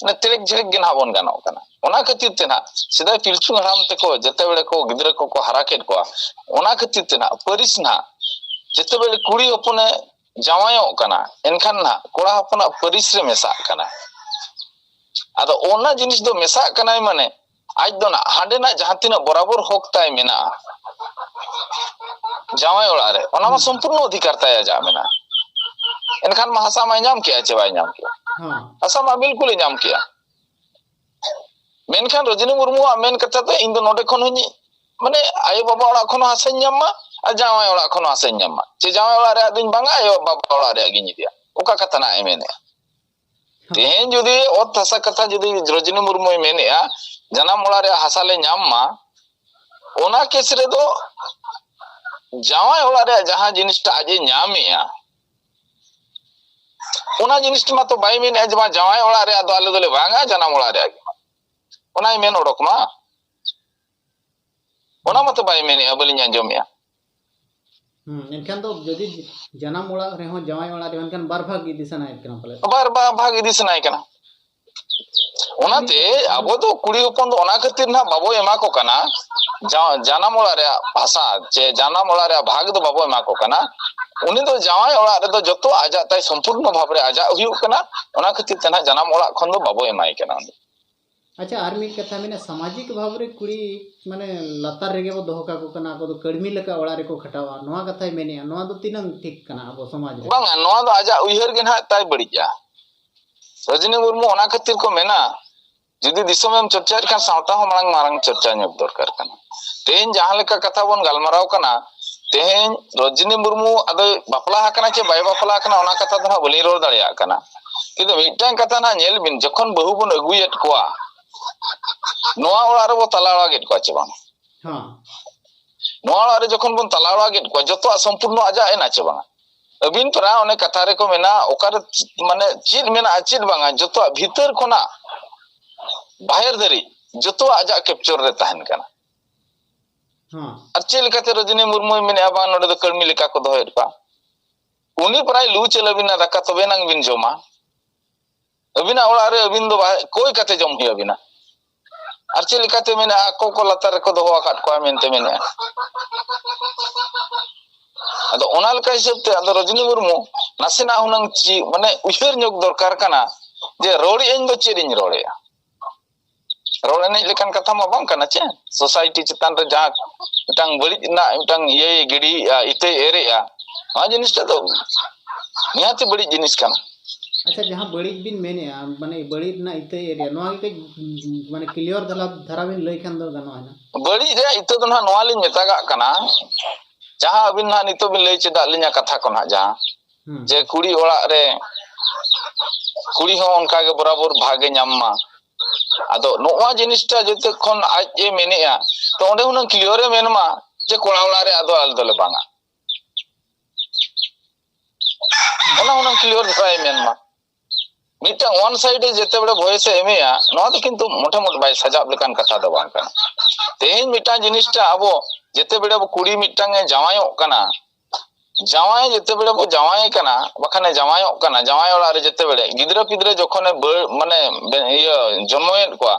ᱚᱱᱟ ᱛᱮᱨᱮᱠ ᱡᱷᱮᱨᱮᱠ ᱜᱮ ᱱᱟᱜ ᱵᱚᱱ ᱜᱟᱱᱚᱜ ᱠᱟᱱᱟ᱾ ᱚᱱᱟ ᱠᱷᱟᱹᱛᱤᱨ ᱛᱮ ᱱᱟᱜ ᱥᱮᱫᱟᱭ ᱯᱤᱞᱪᱩ ᱦᱟᱲᱟᱢ ᱛᱮᱠᱚ ᱡᱮᱛᱮ ᱵᱮᱲᱮ ᱠᱚ ᱜᱤᱫᱽᱨᱟᱹ ᱠᱚᱠᱚ ᱦᱟᱨᱟ ᱠᱮᱫ ᱠᱚᱣᱟ, ᱚᱱᱟ ᱠᱷᱟᱹᱛᱤᱨ ᱛᱮ ᱱᱟᱜ ᱯᱟᱹᱨᱤᱥ ᱱᱟᱜ ᱡᱮᱛᱮ ᱵᱮᱲᱮ ᱠᱩᱲᱤ ᱦᱚᱯᱚᱱᱮ ᱡᱟᱶᱟᱭᱚᱜ ᱠᱟᱱᱟ, ᱮᱱᱠᱷᱟᱱ ᱱᱟᱜ ᱠᱚᱲᱟ ᱦᱚᱯᱚᱱᱟᱜ ᱯᱟᱹᱨᱤᱥ ᱨᱮ ᱢᱮᱥᱟᱜ ᱠᱟᱱᱟ᱾ ᱟᱫᱚ ᱚᱱᱟ ᱡᱤᱱᱤᱥ ᱫᱚ ᱢᱮᱥᱟᱜ ᱠᱟᱱᱟᱭ ᱢᱟᱱᱮ ᱟᱡ ᱫᱚ ᱱᱟᱜ ᱦᱟᱸᱰᱮᱱᱟᱜ ᱡᱟᱦᱟᱸ ᱛᱤᱱᱟᱹᱜ ᱵᱚᱨᱟᱵᱚᱨ ᱦᱚᱠ ᱛᱟᱭ ᱢᱮᱱᱟᱜᱼᱟ ᱡᱟᱶᱟᱭ ᱚᱲᱟᱜ ᱨᱮ, ᱚᱱᱟ ᱢᱟ ᱥᱚᱢᱯᱩᱨᱱᱚ ᱚᱫᱷᱤᱠᱟᱨ ᱛᱟᱭ ᱟᱡᱟᱜ ᱢᱮᱱᱟᱜᱼᱟ᱾ ᱮᱱᱠᱷᱟᱱ ᱢᱟ ᱦᱟᱥᱟ ᱢᱟᱭ ᱧᱟᱢ ᱠᱮᱜᱼᱟ ᱪᱮ ᱵᱟᱭ ᱧᱟᱢ ᱠᱮᱜᱼᱟ? ᱦᱮᱸ᱾ ᱦᱟᱥᱟ ᱢᱟ ᱵᱤᱞᱠᱩᱞᱮ ᱧᱟᱢ ᱠᱮᱜᱼᱟ᱾ ᱢᱮᱱᱠᱷᱟᱱ ᱨᱚᱡᱽᱱᱤ ᱢᱩᱨᱢᱩᱣᱟᱜ ᱢᱮᱱ ᱠᱟᱛᱷᱟ ᱫᱚ ᱤᱧ ᱫᱚ ᱱᱚᱰᱮ ᱠᱷᱚᱱ ᱦᱚᱸᱧ, ᱢᱟᱱᱮ ᱟᱭᱳ ᱵᱟᱵᱟ ᱚᱲᱟᱜ ᱠᱷᱚᱱ ᱦᱚᱸ ᱦᱟᱥᱟᱧ ᱧᱟᱢ ᱢᱟ ᱟᱨ ᱡᱟᱶᱟᱭ ᱚᱲᱟᱜ ᱠᱷᱚᱱ ᱦᱚᱸ ᱦᱟᱥᱟᱧ ᱧᱟᱢ ᱢᱟ, ᱪᱮ ᱡᱟᱶᱟᱭ ᱚᱲᱟᱜ ᱨᱮᱭᱟᱜ ᱫᱚᱧ ᱵᱟᱝᱟ, ᱟᱭᱳ ᱵᱟᱵᱟ ᱚᱲᱟᱜ ᱨᱮᱭᱟᱜ ᱜᱤᱧ ᱤᱫᱤᱭᱟ, ᱚᱠᱟ ᱠᱟᱛᱷᱟ ᱱᱟᱜ ᱮ ᱢᱮᱱᱮᱜᱼᱟ? ᱛᱮᱦᱮᱧ ᱡᱩᱫᱤ ᱚᱛ ᱦᱟᱥᱟ ᱠᱟᱛᱷᱟ ᱡᱩᱫᱤ ᱨᱚᱡᱽᱱᱤ ᱢᱩᱨᱢᱩᱭ ᱢᱮᱱᱮᱜᱼᱟ, ᱡᱟᱱᱟᱢ ᱚᱲᱟᱜ ᱨᱮᱭᱟᱜ ᱦᱟᱥᱟ ᱞᱮ ᱧᱟᱢ ᱢᱟ, ᱚᱱᱟ ᱠᱮᱥ ᱨᱮᱫᱚ ᱡᱟᱶᱟᱭ ᱚᱲᱟᱜ ᱨᱮᱭᱟᱜ ᱡᱟᱦᱟᱸ ᱡᱤᱱᱤᱥᱴᱟ ᱟᱡ ᱮ ᱧᱟᱢᱮᱜᱼᱟ, ᱚᱱᱟ ᱡᱤᱱᱤᱥ ᱢᱟᱛᱚ ᱵᱟᱭ ᱢᱮᱱᱮᱜᱼᱟ ᱡᱮ ᱵᱟᱝ ᱡᱟᱶᱟᱭ ᱚᱲᱟᱜ ᱨᱮᱭᱟᱜ ᱫᱚ ᱟᱞᱮ ᱫᱚᱞᱮ ᱵᱟᱝᱟ, ᱡᱟᱱᱟᱢ ᱚᱲᱟᱜ ᱨᱮᱭᱟᱜ ᱜᱮ᱾ ᱚᱱᱟᱭ ᱢᱮᱱ ᱚᱰᱚᱠ ᱢᱟ᱾ ᱚᱱᱟ ᱢᱟᱛᱚ ᱵᱟᱭ ᱢᱮᱱᱮᱜᱼᱟ, ᱵᱟᱹᱞᱤᱧ ᱟᱸᱡᱚᱢᱮᱜᱼᱟ᱾ ᱦᱩᱸ, ᱮᱱᱠᱷᱟᱱ ᱫᱚ ᱡᱩᱫᱤ ᱡᱟᱱᱟᱢ ᱚᱲᱟᱜ ᱨᱮᱦᱚᱸ ᱡᱟᱶᱟᱭ ᱚᱲᱟᱜ ᱨᱮᱦᱚᱸ ᱮᱱᱠᱷᱟᱱ ᱵᱟᱨ ᱵᱷᱟᱜᱽ ᱤᱫᱤ ᱥᱟᱱᱟᱭᱮᱫ ᱠᱟᱱᱟ ᱯᱟᱞᱮ᱾ ᱵᱟᱨ ᱵᱟᱨ ᱵᱷᱟᱜᱽ ᱤᱫᱤ ᱥᱟᱱᱟᱭᱮ ᱠᱟᱱᱟ᱾ ᱚᱱᱟᱛᱮ ᱟᱵᱚ ᱫᱚ ᱠᱩᱲᱤ ᱦᱚᱯᱚᱱ ᱫᱚ ᱚᱱᱟ ᱠᱷᱟᱹᱛᱤᱨ ᱱᱟᱦᱟᱜ ᱵᱟᱵᱚ ᱮᱢᱟ ᱠᱚ ᱠᱟᱱᱟ, ᱡᱟ- ᱡᱟᱱᱟᱢ ᱚᱲᱟᱜ ᱨᱮᱭᱟᱜ ᱵᱷᱟᱥᱟ ᱪᱮ ᱡᱟᱱᱟᱢ ᱚᱲᱟᱜ ᱨᱮᱭᱟᱜ ᱵᱷᱟᱜᱽ ᱫᱚ ᱵᱟᱵᱚ ᱮᱢᱟ ᱠᱚ ᱠᱟᱱᱟ᱾ ᱩᱱᱤ ᱫᱚ ᱡᱟᱶᱟᱭ ᱚᱲᱟᱜ ᱨᱮᱫᱚ ᱡᱚᱛᱚ ᱟᱡᱟᱜ ᱛᱟᱭ ᱥᱚᱢᱯᱩᱨᱱᱚ ᱵᱷᱟᱵᱽ ᱨᱮ ᱟᱡᱟᱜ ᱦᱩᱭᱩᱜ ᱠᱟᱱᱟ, ᱚᱱᱟ ᱠᱷᱟᱹᱛᱤᱨ ᱛᱮ ᱱᱟᱦᱟᱜ ᱡᱟᱱᱟᱢ ᱚᱲᱟᱜ ᱠᱷᱚᱱ ᱫᱚ ᱵᱟᱵᱚ ᱮᱢᱟᱭ ᱠᱟᱱᱟ ᱩᱱᱤ᱾ ᱟᱪᱪᱷᱟ, ᱟᱨ ᱢᱤᱫ ᱠᱟᱛᱷᱟ ᱢᱮᱱᱟᱜᱼᱟ, ᱥᱟᱢᱟᱡᱤᱠ ᱵᱷᱟᱵᱽ ᱨᱮ ᱠᱩᱲᱤ ᱢᱟᱱᱮ ᱞᱟᱛᱟᱨ ᱨᱮᱜᱮ ᱵᱚ ᱫᱚᱦᱚ ᱠᱟᱠᱚ ᱠᱟᱱᱟ, ᱟᱠᱚ ᱫᱚ ᱠᱟᱹᱲᱢᱤ ᱞᱮᱠᱟ ᱚᱲᱟᱜ ᱨᱮᱠᱚ ᱠᱷᱟᱴᱟᱣᱟ, ᱱᱚᱣᱟ ᱠᱟᱛᱷᱟᱭ ᱢᱮᱱᱮᱜᱼᱟ, ᱱᱚᱣᱟ ᱫᱚ ᱛᱤᱱᱟᱹᱝ ᱴᱷᱤᱠ ᱠᱟᱱᱟ ᱟᱵᱚ ᱥᱚᱢᱟᱡᱽ ᱨᱮ? ᱵᱟᱝᱟ, ᱱᱚᱣᱟ ᱫᱚ ᱟᱡᱟᱜ ᱩᱭᱦᱟᱹᱨ ᱜᱮ ᱱᱟᱦᱟᱜ ᱛᱟᱭ ᱵᱟᱹᱲᱤᱡᱼᱟ᱾ ᱨᱚᱡᱤᱱᱤ ᱢᱩᱨᱢᱩ ᱚᱱᱟ ᱠᱷᱟᱹᱛᱤᱨ ᱠᱚ ᱢᱮᱱᱟ, ᱡᱩᱫᱤ ᱫᱤᱥᱚᱢ ᱮᱢ ᱪᱚᱨᱪᱟᱭᱮᱫ ᱠᱷᱟᱱ ᱥᱟᱶᱛᱟ ᱦᱚᱸ ᱢᱟᱲᱟᱝ ᱢᱟᱨᱟᱝ ᱪᱚᱨᱪᱟ ᱧᱚᱜ ᱫᱚᱨᱠᱟᱨ ᱠᱟᱱᱟ᱾ ᱛᱮᱦᱮᱧ ᱡᱟᱦᱟᱸ ᱞᱮᱠᱟ ᱠᱟᱛᱷᱟ ᱵᱚᱱ ᱜᱟᱞᱢᱟᱨᱟᱣ ᱠᱟᱱᱟ, ᱛᱮᱦᱮᱧ ᱨᱚᱡᱤᱱᱤ ᱢᱩᱨᱢᱩ ᱟᱫᱚᱭ ᱵᱟᱯᱞᱟ ᱟᱠᱟᱱᱟ ᱪᱮ ᱵᱟᱭ ᱵᱟᱯᱞᱟ ᱟᱠᱟᱱᱟ, ᱚᱱᱟ ᱠᱟᱛᱷᱟ ᱫᱚ ᱱᱟᱦᱟᱜ ᱵᱟᱹᱞᱤᱧ ᱨᱚᱲ ᱫᱟᱲᱮᱭᱟᱜ ᱠᱟᱱᱟ᱾ ᱠᱤᱱᱛᱩ ᱢᱤᱫᱴᱟᱝ ᱠᱟᱛᱷᱟ ᱱᱟᱦᱟᱜ ᱧᱮᱞ ᱵᱤᱱ, ᱡᱚᱠᱷᱚᱱ ᱵᱟᱹᱦᱩ ᱵᱚᱱ ᱟᱹᱜᱩᱭᱮᱫ ᱠᱚᱣᱟ, ᱱᱚᱣᱟ ᱚᱲᱟᱜ ᱨᱮᱵᱚ ᱛᱟᱞᱟ ᱚᱲᱟᱜᱮᱫ ᱠᱚᱣᱟ ᱪᱮ ᱵᱟᱝ? ᱦᱮᱸ᱾ ᱱᱚᱣᱟ ᱚᱲᱟᱜ ᱨᱮ ᱡᱚᱠᱷᱚᱱ ᱵᱚᱱ ᱛᱟᱞᱟ ᱚᱲᱟᱜᱮᱫ ᱠᱚᱣᱟ, ᱡᱚᱛᱚᱣᱟᱜ ᱥᱚᱢᱯᱩᱨᱱᱚ ᱟᱡᱟᱜ ᱮᱱᱟ ᱪᱮ ᱵᱟᱝᱟ? ᱟᱹᱵᱤᱱ ᱯᱨᱟᱭ ᱚᱱᱮ ᱠᱟᱛᱷᱟ ᱨᱮᱠᱚ ᱢᱮᱱᱟ, ᱚᱠᱟᱨᱮ ᱪᱮᱫ, ᱢᱟᱱᱮ ᱪᱮᱫ ᱵᱟᱝᱟ, ᱡᱚᱛᱚᱣᱟᱜ ᱵᱷᱤᱛᱟᱹᱨ ᱠᱷᱚᱱᱟᱜ ᱵᱟᱦᱮᱨ ᱫᱷᱟᱹᱨᱤᱡ ᱡᱚᱛᱚᱣᱟᱜ ᱟᱡᱟᱜ ᱠᱮᱯᱪᱚᱨ ᱨᱮ ᱛᱟᱦᱮᱱ ᱠᱟᱱᱟ᱾ ᱦᱮᱸ᱾ ᱟᱨ ᱪᱮᱫ ᱞᱮᱠᱟᱛᱮ ᱨᱚᱡᱤᱱᱤ ᱢᱩᱨᱢᱩᱭ ᱢᱮᱱᱮᱜᱼᱟ, ᱵᱟᱝ, ᱱᱚᱰᱮ ᱫᱚ ᱠᱟᱹᱲᱢᱤ ᱞᱮᱠᱟ ᱠᱚ ᱫᱚᱦᱚᱭᱮᱫ ᱠᱚᱣᱟ? ᱩᱱᱤ ᱯᱨᱟᱭ ᱞᱩ ᱪᱟᱹᱞ ᱟᱹᱵᱤᱱᱟ ᱫᱟᱠᱟ, ᱛᱚᱵᱮ ᱮᱱᱟᱝ ᱵᱤᱱ ᱡᱚᱢᱟ᱾ ᱟᱹᱵᱤᱱᱟᱜ ᱚᱲᱟᱜ ᱨᱮ ᱟᱹᱵᱤᱱ ᱫᱚ ᱵᱟᱦ-, ᱠᱚᱭ ᱠᱟᱛᱮ ᱡᱚᱢ ᱦᱩᱭ ᱟᱹᱵᱤᱱᱟ᱾ ᱟᱨ ᱪᱮᱫ ᱞᱮᱠᱟᱛᱮ ᱢᱮᱱᱟ, ᱟᱠᱚ ᱠᱚ ᱞᱟᱛᱟᱨ ᱨᱮᱠᱚ ᱫᱚᱦᱚ ᱟᱠᱟᱫ ᱠᱚᱣᱟ ᱢᱮᱱᱛᱮ ᱢᱮᱱᱮᱜᱼᱟ᱾ ᱟᱫᱚ ᱚᱱᱟ ᱞᱮᱠᱟ ᱦᱤᱥᱟᱹᱵ ᱛᱮ ᱟᱫᱚ ᱨᱚᱡᱤᱱᱤ ᱢᱩᱨᱢᱩ ᱱᱟᱥᱮᱱᱟᱜ ᱦᱩᱱᱟᱹᱝ ᱪᱮᱫ, ᱢᱟᱱᱮ ᱩᱭᱦᱟᱹᱨ ᱧᱚᱜ ᱫᱚᱨᱠᱟᱨ ᱠᱟᱱᱟ ᱡᱮ ᱨᱚᱲᱮᱜ ᱟᱹᱧ ᱫᱚ ᱪᱮᱫ ᱤᱧ ᱨᱚᱲᱮᱜᱼᱟ? ᱨᱚᱲ ᱮᱱᱮᱡ ᱞᱮᱠᱟᱱ ᱠᱟᱛᱷᱟ ᱢᱟ ᱵᱟᱝ ᱠᱟᱱᱟ ᱪᱮ᱾ ᱥᱳᱥᱟᱭᱴᱤ ᱪᱮᱛᱟᱱ ᱨᱮ ᱡᱟᱦᱟᱸ ᱢᱤᱫᱴᱟᱝ ᱵᱟᱹᱲᱤᱡ ᱨᱮᱱᱟᱜ ᱢᱤᱫᱴᱟᱝ ᱤᱭᱟᱹᱭ ᱜᱤᱰᱤᱭᱮᱜᱼᱟ, ᱤᱛᱟᱹᱭ ᱮᱨᱮᱜᱼᱟ, ᱱᱚᱣᱟ ᱡᱤᱱᱤᱥᱴᱟ ᱫᱚ ᱱᱤᱦᱟᱹᱛᱤ ᱵᱟᱹᱲᱤᱡ ᱡᱤᱱᱤᱥ ᱠᱟᱱᱟ᱾ ᱟᱪᱪᱷᱟ, ᱡᱟᱦᱟᱸ ᱵᱟᱹᱲᱤᱡ ᱵᱤᱱ ᱢᱮᱱᱮᱜᱼᱟ, ᱢᱟᱱᱮ ᱵᱟᱹᱲᱤᱡ ᱨᱮᱱᱟᱜ ᱤᱛᱟᱹᱭ ᱮᱨᱮᱜᱼᱟ, ᱱᱚᱣᱟ ᱜᱮ ᱠᱟᱹᱡ, ᱢᱟᱱᱮ ᱠᱞᱤᱭᱟᱨ ᱫᱷᱟᱨᱟ, ᱫᱷᱟᱨᱟ ᱵᱤᱱ ᱞᱟᱹᱭ ᱠᱷᱟᱱ ᱫᱚ ᱜᱟᱱᱚᱜᱼᱟ ᱦᱩᱱᱟᱹᱝ᱾ ᱵᱟᱹᱲᱤᱡ ᱨᱮᱭᱟᱜ ᱤᱛᱟᱹ ᱫᱚ ᱱᱟᱦᱟᱜ ᱱᱚᱣᱟ ᱞᱤᱧ ᱢᱮᱛᱟᱜᱟᱜ ᱠᱟᱱᱟ, ᱡᱟᱦᱟᱸ ᱟᱹᱵᱤᱱ ᱱᱟᱦᱟᱜ ᱱᱤᱛᱚᱜ ᱵᱤᱱ ᱞᱟᱹᱭ ᱪᱮᱫᱟᱜ ᱞᱤᱧᱟ ᱠᱟᱛᱷᱟ ᱠᱚ ᱱᱟᱦᱟᱜ, ᱡᱟᱦᱟᱸ ᱦᱩᱸ᱾ ᱡᱮ ᱠᱩᱲᱤ ᱚᱲᱟᱜ ᱨᱮ ᱠᱩᱲᱤ ᱦᱚᱸ ᱚᱱᱠᱟ ᱜᱮ ᱵᱚᱨᱟᱵᱚᱨ ᱵᱷᱟᱜᱽ ᱮ ᱧᱟᱢ ᱢᱟ᱾ ᱟᱫᱚ ᱱᱚᱣᱟ ᱡᱤᱱᱤᱥᱴᱟ ᱡᱚᱛᱚ ᱠᱷᱚᱱ ᱟᱡ ᱮ ᱢᱮᱱᱮᱜᱼᱟ, ᱛᱚ ᱚᱸᱰᱮ ᱦᱩᱱᱟᱹᱝ ᱠᱞᱤᱭᱟᱨ ᱮ ᱢᱮᱱ ᱢᱟ ᱡᱮ ᱠᱚᱲᱟ ᱚᱲᱟᱜ ᱨᱮ ᱟᱫᱚ ᱟᱞᱮ ᱫᱚᱞᱮ ᱵᱟᱝᱟ᱾ ᱚᱱᱟ ᱦᱩᱱᱟᱹᱝ ᱠᱞᱤᱭᱟᱨ ᱫᱷᱟᱨᱟᱭ ᱢᱮᱱ ᱢᱟ᱾ ᱢᱤᱫᱴᱟᱝ ᱚᱣᱟᱱ ᱥᱟᱭᱤᱰ ᱮ ᱡᱮᱛᱮ ᱵᱮᱲᱮ ᱵᱷᱚᱭᱮᱥ ᱮ ᱮᱢᱮᱜᱼᱟ, ᱱᱚᱣᱟ ᱫᱚ ᱠᱤᱱᱛᱩ ᱢᱚᱴᱟᱢᱩᱴᱤ ᱵᱟᱭ ᱥᱟᱡᱟᱣ ᱞᱮᱠᱟᱱ ᱠᱟᱛᱷᱟ ᱫᱚ ᱵᱟᱝ ᱠᱟᱱᱟ᱾ ᱛᱮᱦᱮᱧ ᱢᱤᱫᱴᱟᱝ ᱡᱤᱱᱤᱥᱴᱟ ᱟᱵᱚ ᱡᱮᱛᱮ ᱵᱮᱲᱮ ᱵᱚ ᱠᱩᱲᱤ ᱢᱤᱫᱴᱟᱝ ᱮ ᱡᱟᱶᱟᱭᱚᱜ ᱠᱟᱱᱟ, ᱡᱟᱶᱟᱭ ᱡᱮᱛᱮ ᱵᱮᱲᱮ ᱵᱚ ᱡᱟᱶᱟᱭᱮ ᱠᱟᱱᱟ, ᱵᱟᱠᱷᱟᱱ ᱮ ᱡᱟᱶᱟᱭᱚᱜ ᱠᱟᱱᱟ, ᱡᱟᱶᱟᱭ ᱚᱲᱟᱜ ᱨᱮ ᱡᱮᱛᱮ ᱵᱮᱲᱮ ᱜᱤᱫᱽᱨᱟᱹ ᱯᱤᱫᱽᱨᱟᱹ ᱡᱚᱠᱷᱚᱱᱮ ᱵᱟᱹ-, ᱢᱟᱱᱮ ᱵᱮ-, ᱤᱭᱟᱹ ᱡᱚᱱᱢᱚᱭᱮᱫ ᱠᱚᱣᱟ,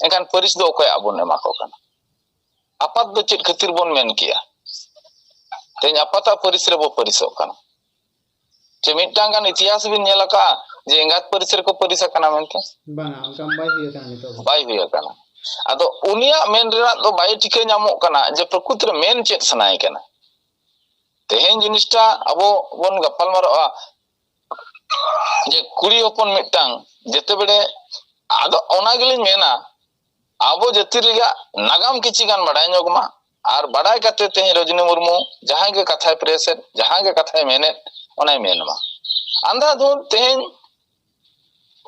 ᱮᱱᱠᱷᱟᱱ ᱯᱟᱹᱨᱤᱥ ᱫᱚ ᱚᱠᱚᱭᱟᱜ ᱵᱚᱱ ᱮᱢᱟ ᱠᱚ ᱠᱟᱱᱟ? ᱟᱯᱟᱛ ᱫᱚ ᱪᱮᱫ ᱠᱷᱟᱹᱛᱤᱨ ᱵᱚᱱ ᱢᱮᱱ ᱠᱮᱭᱟ? ᱛᱮᱦᱮᱧ ᱟᱯᱟᱛᱟᱜ ᱯᱟᱹᱨᱤᱥ ᱨᱮᱵᱚ ᱯᱟᱹᱨᱤᱥᱚᱜ ᱠᱟᱱᱟ᱾ ᱪᱮ ᱢᱤᱫᱴᱟᱝ ᱜᱟᱱ ᱤᱛᱤᱦᱟᱥ ᱵᱤᱱ ᱧᱮᱞ ᱟᱠᱟᱫᱼᱟ ᱡᱮ ᱮᱸᱜᱟᱛ ᱯᱟᱹᱨᱤᱥ ᱨᱮᱠᱚ ᱯᱟᱹᱨᱤᱥ ᱟᱠᱟᱱᱟ ᱢᱮᱱᱛᱮ? ᱵᱟᱝᱟ, ᱚᱱᱠᱟ ᱵᱟᱭ ᱦᱩᱭ ᱟᱠᱟᱱᱟ ᱱᱤᱛᱚᱜ ᱫᱚ᱾ ᱵᱟᱭ ᱦᱩᱭ ᱟᱠᱟᱱᱟ᱾ ᱟᱫᱚ ᱩᱱᱤᱭᱟᱜ ᱢᱮᱱ ᱨᱮᱱᱟᱜ ᱫᱚ ᱵᱟᱭ ᱴᱷᱤᱠᱟᱹ ᱧᱟᱢᱚᱜ ᱠᱟᱱᱟ ᱡᱮ ᱯᱨᱚᱠᱨᱤᱛ ᱨᱮ ᱢᱮᱱ ᱪᱮᱫ ᱥᱟᱱᱟᱭᱮ ᱠᱟᱱᱟ᱾ ᱛᱮᱦᱮᱧ ᱡᱤᱱᱤᱥᱴᱟ ᱟᱵᱚ ᱵᱚᱱ ᱜᱟᱯᱟᱞ ᱢᱟᱨᱟᱜᱼᱟ ᱡᱮ ᱠᱩᱲᱤ ᱦᱚᱯᱚᱱ ᱢᱤᱫᱴᱟᱝ ᱡᱮᱛᱮ ᱵᱮᱲᱮ, ᱟᱫᱚ ᱚᱱᱟ ᱜᱮᱞᱤᱧ ᱢᱮᱱᱟ, ᱟᱵᱚ ᱡᱟᱹᱛᱤ ᱨᱮᱭᱟᱜ ᱱᱟᱜᱟᱢ ᱠᱤᱪᱷᱤ ᱜᱟᱱ ᱵᱟᱰᱟᱭ ᱧᱚᱜ ᱢᱟ, ᱟᱨ ᱵᱟᱰᱟᱭ ᱠᱟᱛᱮ ᱛᱮᱦᱮᱧ ᱨᱚᱡᱽᱱᱤ ᱢᱩᱨᱢᱩ ᱡᱟᱦᱟᱸᱭ ᱜᱮ ᱠᱟᱛᱷᱟᱭ ᱯᱨᱮᱥᱮᱫ, ᱡᱟᱦᱟᱸᱭ ᱜᱮ ᱠᱟᱛᱷᱟᱭ ᱢᱮᱱᱮᱫ, ᱚᱱᱟᱭ ᱢᱮᱱ ᱢᱟ᱾ ᱟᱱᱫᱷᱟᱫᱷᱩᱱ ᱛᱮᱦᱮᱧ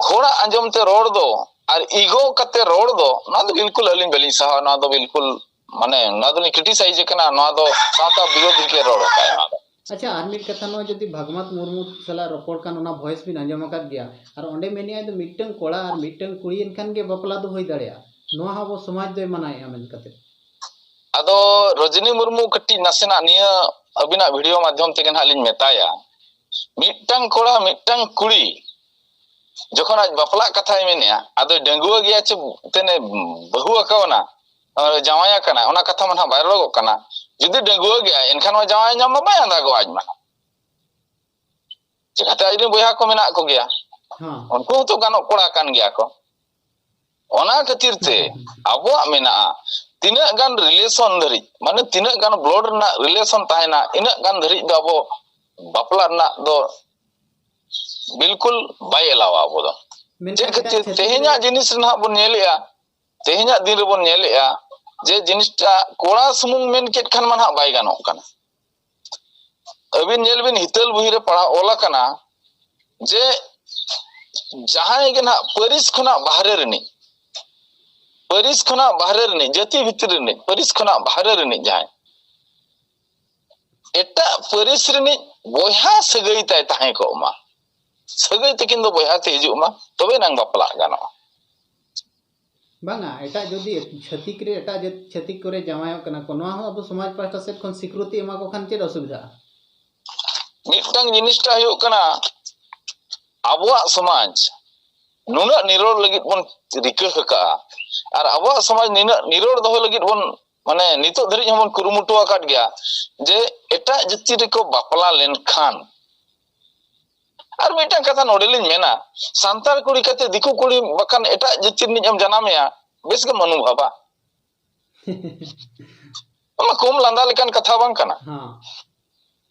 ᱦᱚᱲᱟᱜ ᱟᱸᱡᱚᱢ ᱛᱮ ᱨᱚᱲ ᱫᱚ ᱟᱨ ᱤᱜᱳ ᱠᱟᱛᱮ ᱨᱚᱲ ᱫᱚ, ᱱᱚᱣᱟ ᱫᱚ ᱵᱤᱞᱠᱩᱞ ᱟᱹᱞᱤᱧ ᱵᱟᱹᱞᱤᱧ ᱥᱟᱦᱟᱣᱟ᱾ ᱱᱚᱣᱟ ᱫᱚ ᱵᱤᱞᱠᱩᱞ, ᱢᱟᱱᱮ, ᱱᱚᱣᱟ ᱫᱚᱞᱤᱧ ᱠᱨᱤᱴᱤᱥᱟᱭᱤᱡᱽ ᱠᱟᱱᱟ, ᱱᱚᱣᱟ ᱫᱚ ᱥᱟᱶᱛᱟ ᱵᱤᱨᱳᱫᱷᱤ ᱜᱮ ᱨᱚᱲ ᱟᱠᱟᱫ ᱱᱚᱣᱟ ᱫᱚ᱾ ᱟᱪᱪᱷᱟ, ᱟᱨ ᱢᱤᱫ ᱠᱟᱛᱷᱟ, ᱱᱚᱣᱟ ᱡᱩᱫᱤ ᱵᱷᱟᱜᱽᱢᱟᱛ ᱢᱩᱨᱢᱩ ᱥᱟᱞᱟᱜ ᱨᱚᱯᱚᱲ ᱠᱟᱱ, ᱚᱱᱟ ᱵᱷᱚᱭᱮᱥ ᱵᱤᱱ ᱟᱸᱡᱚᱢ ᱟᱠᱟᱫ ᱜᱮᱭᱟ, ᱟᱨ ᱚᱸᱰᱮ ᱢᱮᱱᱮᱫᱼᱟᱭ ᱫᱚ ᱢᱤᱫᱴᱟᱝ ᱠᱚᱲᱟ ᱟᱨ ᱢᱤᱫᱴᱟᱝ ᱠᱩᱲᱤ ᱮᱱᱠᱷᱟᱱ ᱜᱮ ᱵᱟᱯᱞᱟ ᱫᱚ ᱦᱩᱭ ᱫᱟᱲᱮᱭᱟᱜᱼᱟ, ᱱᱚᱣᱟ ᱦᱚᱸ ᱟᱵᱚ ᱥᱚᱢᱟᱡᱽ ᱫᱚᱭ ᱢᱟᱱᱟᱣᱮᱫᱼᱟ ᱢᱮᱱ ᱠᱟᱛᱮ᱾ ᱟᱫᱚ ᱨᱚᱡᱽᱱᱤ ᱢᱩᱨᱢᱩ ᱠᱟᱹᱴᱤᱡ ᱱᱟᱥᱮᱱᱟᱜ ᱱᱤᱭᱟᱹ ᱟᱹᱵᱤᱱᱟᱜ ᱵᱷᱤᱰᱤᱭᱳ ᱢᱟᱫᱽᱫᱷᱚᱢ ᱛᱮᱜᱮ ᱱᱟᱦᱟᱜ ᱞᱤᱧ ᱢᱮᱛᱟᱭᱟ, ᱢᱤᱫᱴᱟᱝ ᱠᱚᱲᱟ ᱢᱤᱫᱴᱟᱝ ᱠᱩᱲᱤ ᱡᱚᱠᱷᱚᱱ ᱟᱡ ᱵᱟᱯᱞᱟᱜ ᱠᱟᱛᱷᱟᱭ ᱢᱮᱱᱮᱜᱼᱟ, ᱟᱫᱚ ᱰᱟᱺᱜᱩᱣᱟᱹ ᱜᱮᱭᱟ ᱪᱮ ᱛᱮᱱᱮ ᱵᱟᱹᱦᱩ ᱟᱠᱟᱣᱱᱟ, ᱡᱟᱶᱟᱭ ᱟᱠᱟᱱᱟ, ᱚᱱᱟ ᱠᱟᱛᱷᱟ ᱢᱟ ᱱᱟᱦᱟᱜ ᱵᱟᱭ ᱨᱚᱲᱚᱜᱚᱜ ᱠᱟᱱᱟ᱾ ᱡᱩᱫᱤ ᱰᱟᱺᱜᱩᱣᱟᱹ ᱜᱮᱭᱟᱭ, ᱮᱱᱠᱷᱟᱱ ᱢᱟ ᱡᱟᱶᱟᱭ ᱧᱟᱢ ᱢᱟ ᱵᱟᱭ ᱟᱸᱫᱟᱜᱚᱜᱼᱟ ᱟᱡ ᱢᱟ᱾ ᱪᱮᱠᱟᱛᱮ ᱟᱡᱨᱮᱱ ᱵᱚᱭᱦᱟ ᱠᱚ ᱢᱮᱱᱟᱜ ᱠᱚᱜᱮᱭᱟ, ᱦᱮᱸ᱾ ᱩᱱᱠᱩ ᱦᱚᱸᱛᱚ ᱜᱟᱱᱚᱜ ᱠᱚᱲᱟ ᱠᱟᱱ ᱜᱮᱭᱟ ᱠᱚ᱾ ᱚᱱᱟ ᱠᱷᱟᱹᱛᱤᱨ ᱛᱮ ᱟᱵᱚᱣᱟᱜ ᱢᱮᱱᱟᱜᱼᱟ, ᱛᱤᱱᱟᱹᱜ ᱜᱟᱱ ᱨᱤᱞᱮᱥᱚᱱ ᱫᱷᱟᱹᱨᱤᱡ, ᱢᱟᱱᱮ ᱛᱤᱱᱟᱹᱜ ᱜᱟᱱ ᱵᱞᱚᱰ ᱨᱮᱱᱟᱜ ᱨᱤᱞᱮᱥᱚᱱ ᱛᱟᱦᱮᱱᱟ, ᱤᱱᱟᱹᱜ ᱜᱟᱱ ᱫᱷᱟᱹᱨᱤᱡ ᱫᱚ ᱟᱵᱚ ᱵᱟᱯᱞᱟ ᱨᱮᱱᱟᱜ ᱫᱚ ᱵᱤᱞᱠᱩᱞ ᱵᱟᱭ ᱮᱞᱟᱣᱟ ᱟᱵᱚ ᱫᱚ᱾ ᱢᱮᱱᱠᱷᱟᱱ ᱪᱮᱫ ᱠᱷᱟᱹᱛᱤᱨ? ᱮᱴᱟᱜ ᱪᱷᱟᱹᱛᱤᱠ ᱛᱮᱦᱮᱧᱟᱜ ᱫᱚ ᱡᱤᱱᱤᱥ ᱨᱮ ᱱᱟᱦᱟᱜ ᱵᱚᱱ ᱧᱮᱞᱮᱜᱼᱟ, ᱛᱮᱦᱮᱧᱟᱜ ᱫᱤᱱ ᱨᱮᱵᱚᱱ ᱧᱮᱞᱮᱜᱼᱟ ᱡᱮ ᱡᱤᱱᱤᱥᱴᱟ ᱠᱚᱲᱟ ᱥᱩᱢᱩᱝ ᱢᱮᱱ ᱠᱮᱫ ᱠᱷᱟᱱ ᱢᱟ ᱱᱟᱦᱟᱜ ᱵᱟᱭ ᱜᱟᱱᱚᱜ ᱠᱟᱱᱟ᱾ ᱟᱹᱵᱤᱱ ᱧᱮᱞ ᱵᱤᱱ, ᱦᱤᱛᱟᱹᱞ ᱵᱩᱦᱤ ᱨᱮ ᱯᱟᱲᱦᱟᱣ ᱚᱞ ᱟᱠᱟᱱᱟ ᱡᱮ ᱡᱟᱦᱟᱸᱭ ᱜᱮ ᱱᱟᱦᱟᱜ ᱯᱟᱹᱨᱤᱥ ᱠᱷᱚᱱᱟᱜ ᱵᱟᱦᱨᱮ ᱨᱤᱱᱤᱡ, ᱯᱟᱹᱨᱤᱥ ᱠᱷᱚᱱᱟᱜ ᱵᱟᱦᱨᱮ ᱨᱤᱱᱤᱡ, ᱡᱟᱹᱛᱤ ᱵᱷᱤᱛᱨᱤ ᱨᱤᱱᱤᱡ, ᱯᱟᱹᱨᱤᱥ ᱠᱷᱚᱱᱟᱜ ᱵᱟᱦᱨᱮ ᱨᱤᱱᱤᱡ ᱡᱟᱦᱟᱸᱭ ᱮᱴᱟᱜ ᱯᱟᱹᱨᱤᱥ ᱨᱤᱱᱤᱡ ᱵᱚᱭᱦᱟ ᱥᱟᱹᱜᱟᱹᱭ ᱛᱟᱭ ᱛᱟᱦᱮᱸ ᱠᱚᱜ ᱢᱟ, ᱥᱟᱹᱜᱟᱹᱭ ᱛᱟᱹᱠᱤᱱ ᱫᱚ ᱵᱚᱭᱦᱟ ᱛᱮ ᱦᱤᱡᱩᱜ ᱢᱟ, ᱛᱚᱵᱮ ᱮᱱᱟᱝ ᱵᱟᱯᱞᱟᱜ ᱜᱟᱱᱚᱜᱼᱟ᱾ ᱵᱟᱝᱟ, ᱮᱴᱟᱜ ᱡᱩᱫᱤ ᱪᱷᱟᱹᱛᱤᱠ ᱨᱮ, ᱮᱴᱟᱜ ᱡᱟᱹᱛ, ᱪᱷᱟᱹᱛᱤᱠ ᱠᱚᱨᱮ ᱡᱟᱶᱟᱭᱚᱜ ᱠᱟᱱᱟ ᱠᱚ, ᱱᱚᱣᱟ ᱦᱚᱸ ᱟᱵᱚ ᱥᱚᱢᱟᱡᱽ ᱯᱟᱦᱴᱟ ᱥᱮᱫ ᱠᱷᱚᱱ ᱥᱤᱠᱨᱩᱛᱤ ᱮᱢᱟ ᱠᱚ ᱠᱷᱟᱱ ᱪᱮᱫ ᱚᱥᱩᱵᱤᱫᱷᱟᱜᱼᱟ? ᱢᱤᱫᱴᱟᱝ ᱡᱤᱱᱤᱥᱴᱟ ᱦᱩᱭᱩᱜ ᱠᱟᱱᱟ, ᱟᱵᱚᱣᱟᱜ ᱥᱚᱢᱟᱡᱽ ᱱᱩᱱᱟᱹᱜ ᱱᱤᱨᱚᱲ ᱞᱟᱹᱜᱤᱫ ᱵᱚᱱ ᱨᱤᱠᱟᱹ ᱟᱠᱟᱫᱼᱟ, ᱟᱨ ᱟᱵᱚᱣᱟᱜ ᱥᱚᱢᱟᱡᱽ ᱱᱤᱱᱟᱹᱜ ᱱᱤᱨᱚᱲ ᱫᱚᱦᱚ ᱞᱟᱹᱜᱤᱫ ᱵᱚᱱ, ᱢᱟᱱᱮ, ᱱᱤᱛᱚᱜ ᱫᱷᱟᱹᱨᱤᱡ ᱦᱚᱸᱵᱚᱱ ᱠᱩᱨᱩᱢᱩᱴᱩ ᱟᱠᱟᱫ ᱜᱮᱭᱟ ᱡᱮ ᱮᱴᱟᱜ ᱡᱟᱹᱛᱤ ᱨᱮᱠᱚ ᱵᱟᱯᱞᱟ ᱞᱮᱱᱠᱷᱟᱱ᱾ ᱟᱨ ᱢᱤᱫᱴᱟᱝ ᱠᱟᱛᱷᱟ ᱱᱚᱰᱮ ᱞᱤᱧ ᱢᱮᱱᱟ, ᱥᱟᱱᱛᱟᱲ ᱠᱩᱲᱤ ᱠᱟᱛᱮ ᱫᱤᱠᱩ ᱠᱩᱲᱤ ᱵᱟᱠᱷᱟᱱ ᱮᱴᱟᱜ ᱡᱟᱹᱛᱤ ᱨᱤᱱᱤᱡ ᱮᱢ ᱡᱟᱱᱟᱢᱮᱭᱟ, ᱵᱮᱥ ᱜᱮ ᱢᱟᱹᱱᱩ ᱵᱷᱟᱵᱟ᱾ ᱚᱱᱟ ᱠᱚᱢ ᱞᱟᱸᱫᱟ ᱞᱮᱠᱟᱱ ᱠᱟᱛᱷᱟ ᱵᱟᱝ ᱠᱟᱱᱟ᱾ ᱦᱮᱸ᱾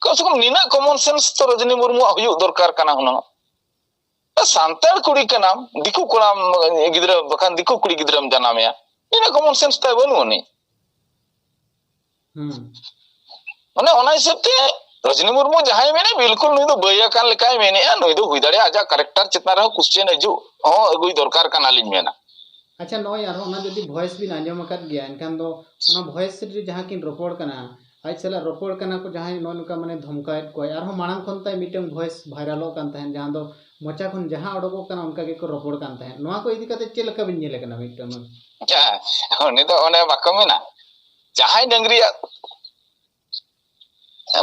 ᱠᱚᱢ ᱥᱮ ᱠᱚᱢ ᱱᱤᱱᱟᱹᱜ ᱠᱚᱢᱚᱱ ᱥᱮᱱᱥ ᱛᱚ ᱨᱚᱡᱽᱱᱤ ᱢᱩᱨᱢᱩᱣᱟᱜ ᱦᱩᱭᱩᱜ ᱫᱚᱨᱠᱟᱨ ᱠᱟᱱᱟ ᱦᱩᱱᱟᱹᱝ᱾ ᱥᱟᱱᱛᱟᱲ ᱠᱩᱲᱤ ᱠᱟᱱᱟᱢ, ᱫᱤᱠᱩ ᱠᱚᱲᱟᱢ ᱜᱤᱫᱽᱨᱟᱹ ᱵᱟᱠᱷᱟᱱ ᱫᱤᱠᱩ ᱠᱩᱲᱤ ᱜᱤᱫᱽᱨᱟᱹᱢ ᱡᱟᱱᱟᱢᱮᱭᱟ, ᱱᱤᱱᱟᱹᱜ ᱠᱚᱢᱚᱱ ᱥᱮᱱᱥ ᱛᱟᱭ ᱵᱟᱹᱱᱩᱜ ᱟᱹᱱᱤᱡ᱾ ᱦᱩᱸ᱾ ᱢᱟᱱᱮ ᱚᱱᱟ ᱦᱤᱥᱟᱹᱵ ᱛᱮ ᱨᱚᱡᱽᱱᱤ ᱢᱩᱨᱢᱩ ᱡᱟᱦᱟᱸᱭ ᱢᱮᱱᱮᱫ, ᱵᱤᱞᱠᱩᱞ ᱱᱩᱭ ᱫᱚ ᱵᱟᱹᱭ ᱟᱠᱟᱱ ᱞᱮᱠᱟᱭ ᱢᱮᱱᱮᱫᱼᱟ᱾ ᱱᱩᱭ ᱫᱚ ᱦᱩᱭ ᱫᱟᱲᱮᱭᱟᱜᱼᱟ ᱟᱡᱟᱜ ᱠᱮᱨᱮᱠᱴᱟᱨ ᱪᱮᱛᱟᱱ ᱨᱮᱦᱚᱸ ᱠᱚᱥᱪᱮᱱ ᱦᱤᱡᱩᱜ ᱦᱚᱸ ᱟᱹᱜᱩᱭ ᱫᱚᱨᱠᱟᱨ ᱠᱟᱱᱟ ᱞᱤᱧ ᱢᱮᱱᱟ᱾ ᱟᱪᱪᱷᱟ, ᱱᱚᱜᱼᱚᱭ ᱟᱨᱦᱚᱸ ᱚᱱᱟ ᱡᱩᱫᱤ ᱵᱷᱚᱭᱮᱥ ᱵᱤᱱ ᱟᱸᱡᱚᱢ ᱟᱠᱟᱫ ᱜᱮᱭᱟ, ᱮᱱᱠᱷᱟᱱ ᱫᱚ ᱚᱱᱟ ᱵᱷᱚᱭᱮᱥ ᱨᱮ ᱡᱟᱦᱟᱸ ᱠᱤᱱ ᱨᱚᱯᱚᱲ ᱠᱟᱱᱟ, ᱟᱡ ᱥᱟᱞᱟᱜ ᱨᱚᱯᱚᱲ ᱠᱟᱱᱟ ᱠᱚ ᱡᱟᱦᱟᱸᱭ ᱱᱚᱜᱼᱚ ᱱᱚᱝᱠᱟ ᱢᱟᱱᱮ ᱫᱷᱚᱢᱠᱟᱣᱮᱫ ᱠᱚᱣᱟᱭ, ᱟᱨᱦᱚᱸ ᱢᱟᱲᱟᱝ ᱠᱷᱚᱱ ᱛᱟᱭ ᱢᱤᱫᱴᱟᱝ ᱵᱷᱚᱭᱮᱥ ᱵᱷᱟᱭᱨᱟᱞᱚᱜ ᱠᱟᱱ ᱛᱟᱦᱮᱸᱫ, ᱡᱟᱦᱟᱸ ᱫᱚ ᱢᱚᱪᱟ ᱠᱷᱚᱱ ᱡᱟᱦᱟᱸ ᱚᱰᱚᱠᱚᱜ ᱠᱟᱱᱟ ᱚᱱᱠᱟ ᱜᱮᱠᱚ ᱨᱚᱯᱚᱲ ᱠᱟᱱ ᱛᱟᱦᱮᱸᱫ᱾ ᱱᱚᱣᱟ ᱠᱚ ᱤᱫᱤ ᱠᱟᱛᱮ ᱪᱮᱫ ᱞᱮᱠᱟ ᱵᱤᱱ ᱧᱮᱞᱮ ᱠᱟᱱᱟ ᱢᱤᱫᱴᱟᱝ? ᱦᱮᱸ, ᱩᱱᱤ ᱫᱚ ᱚᱱᱮ ᱵᱟᱠᱚ ᱢᱮᱱᱟ, ᱡᱟᱦᱟᱸᱭ ᱰᱟᱹᱝᱨᱤᱭᱟᱜ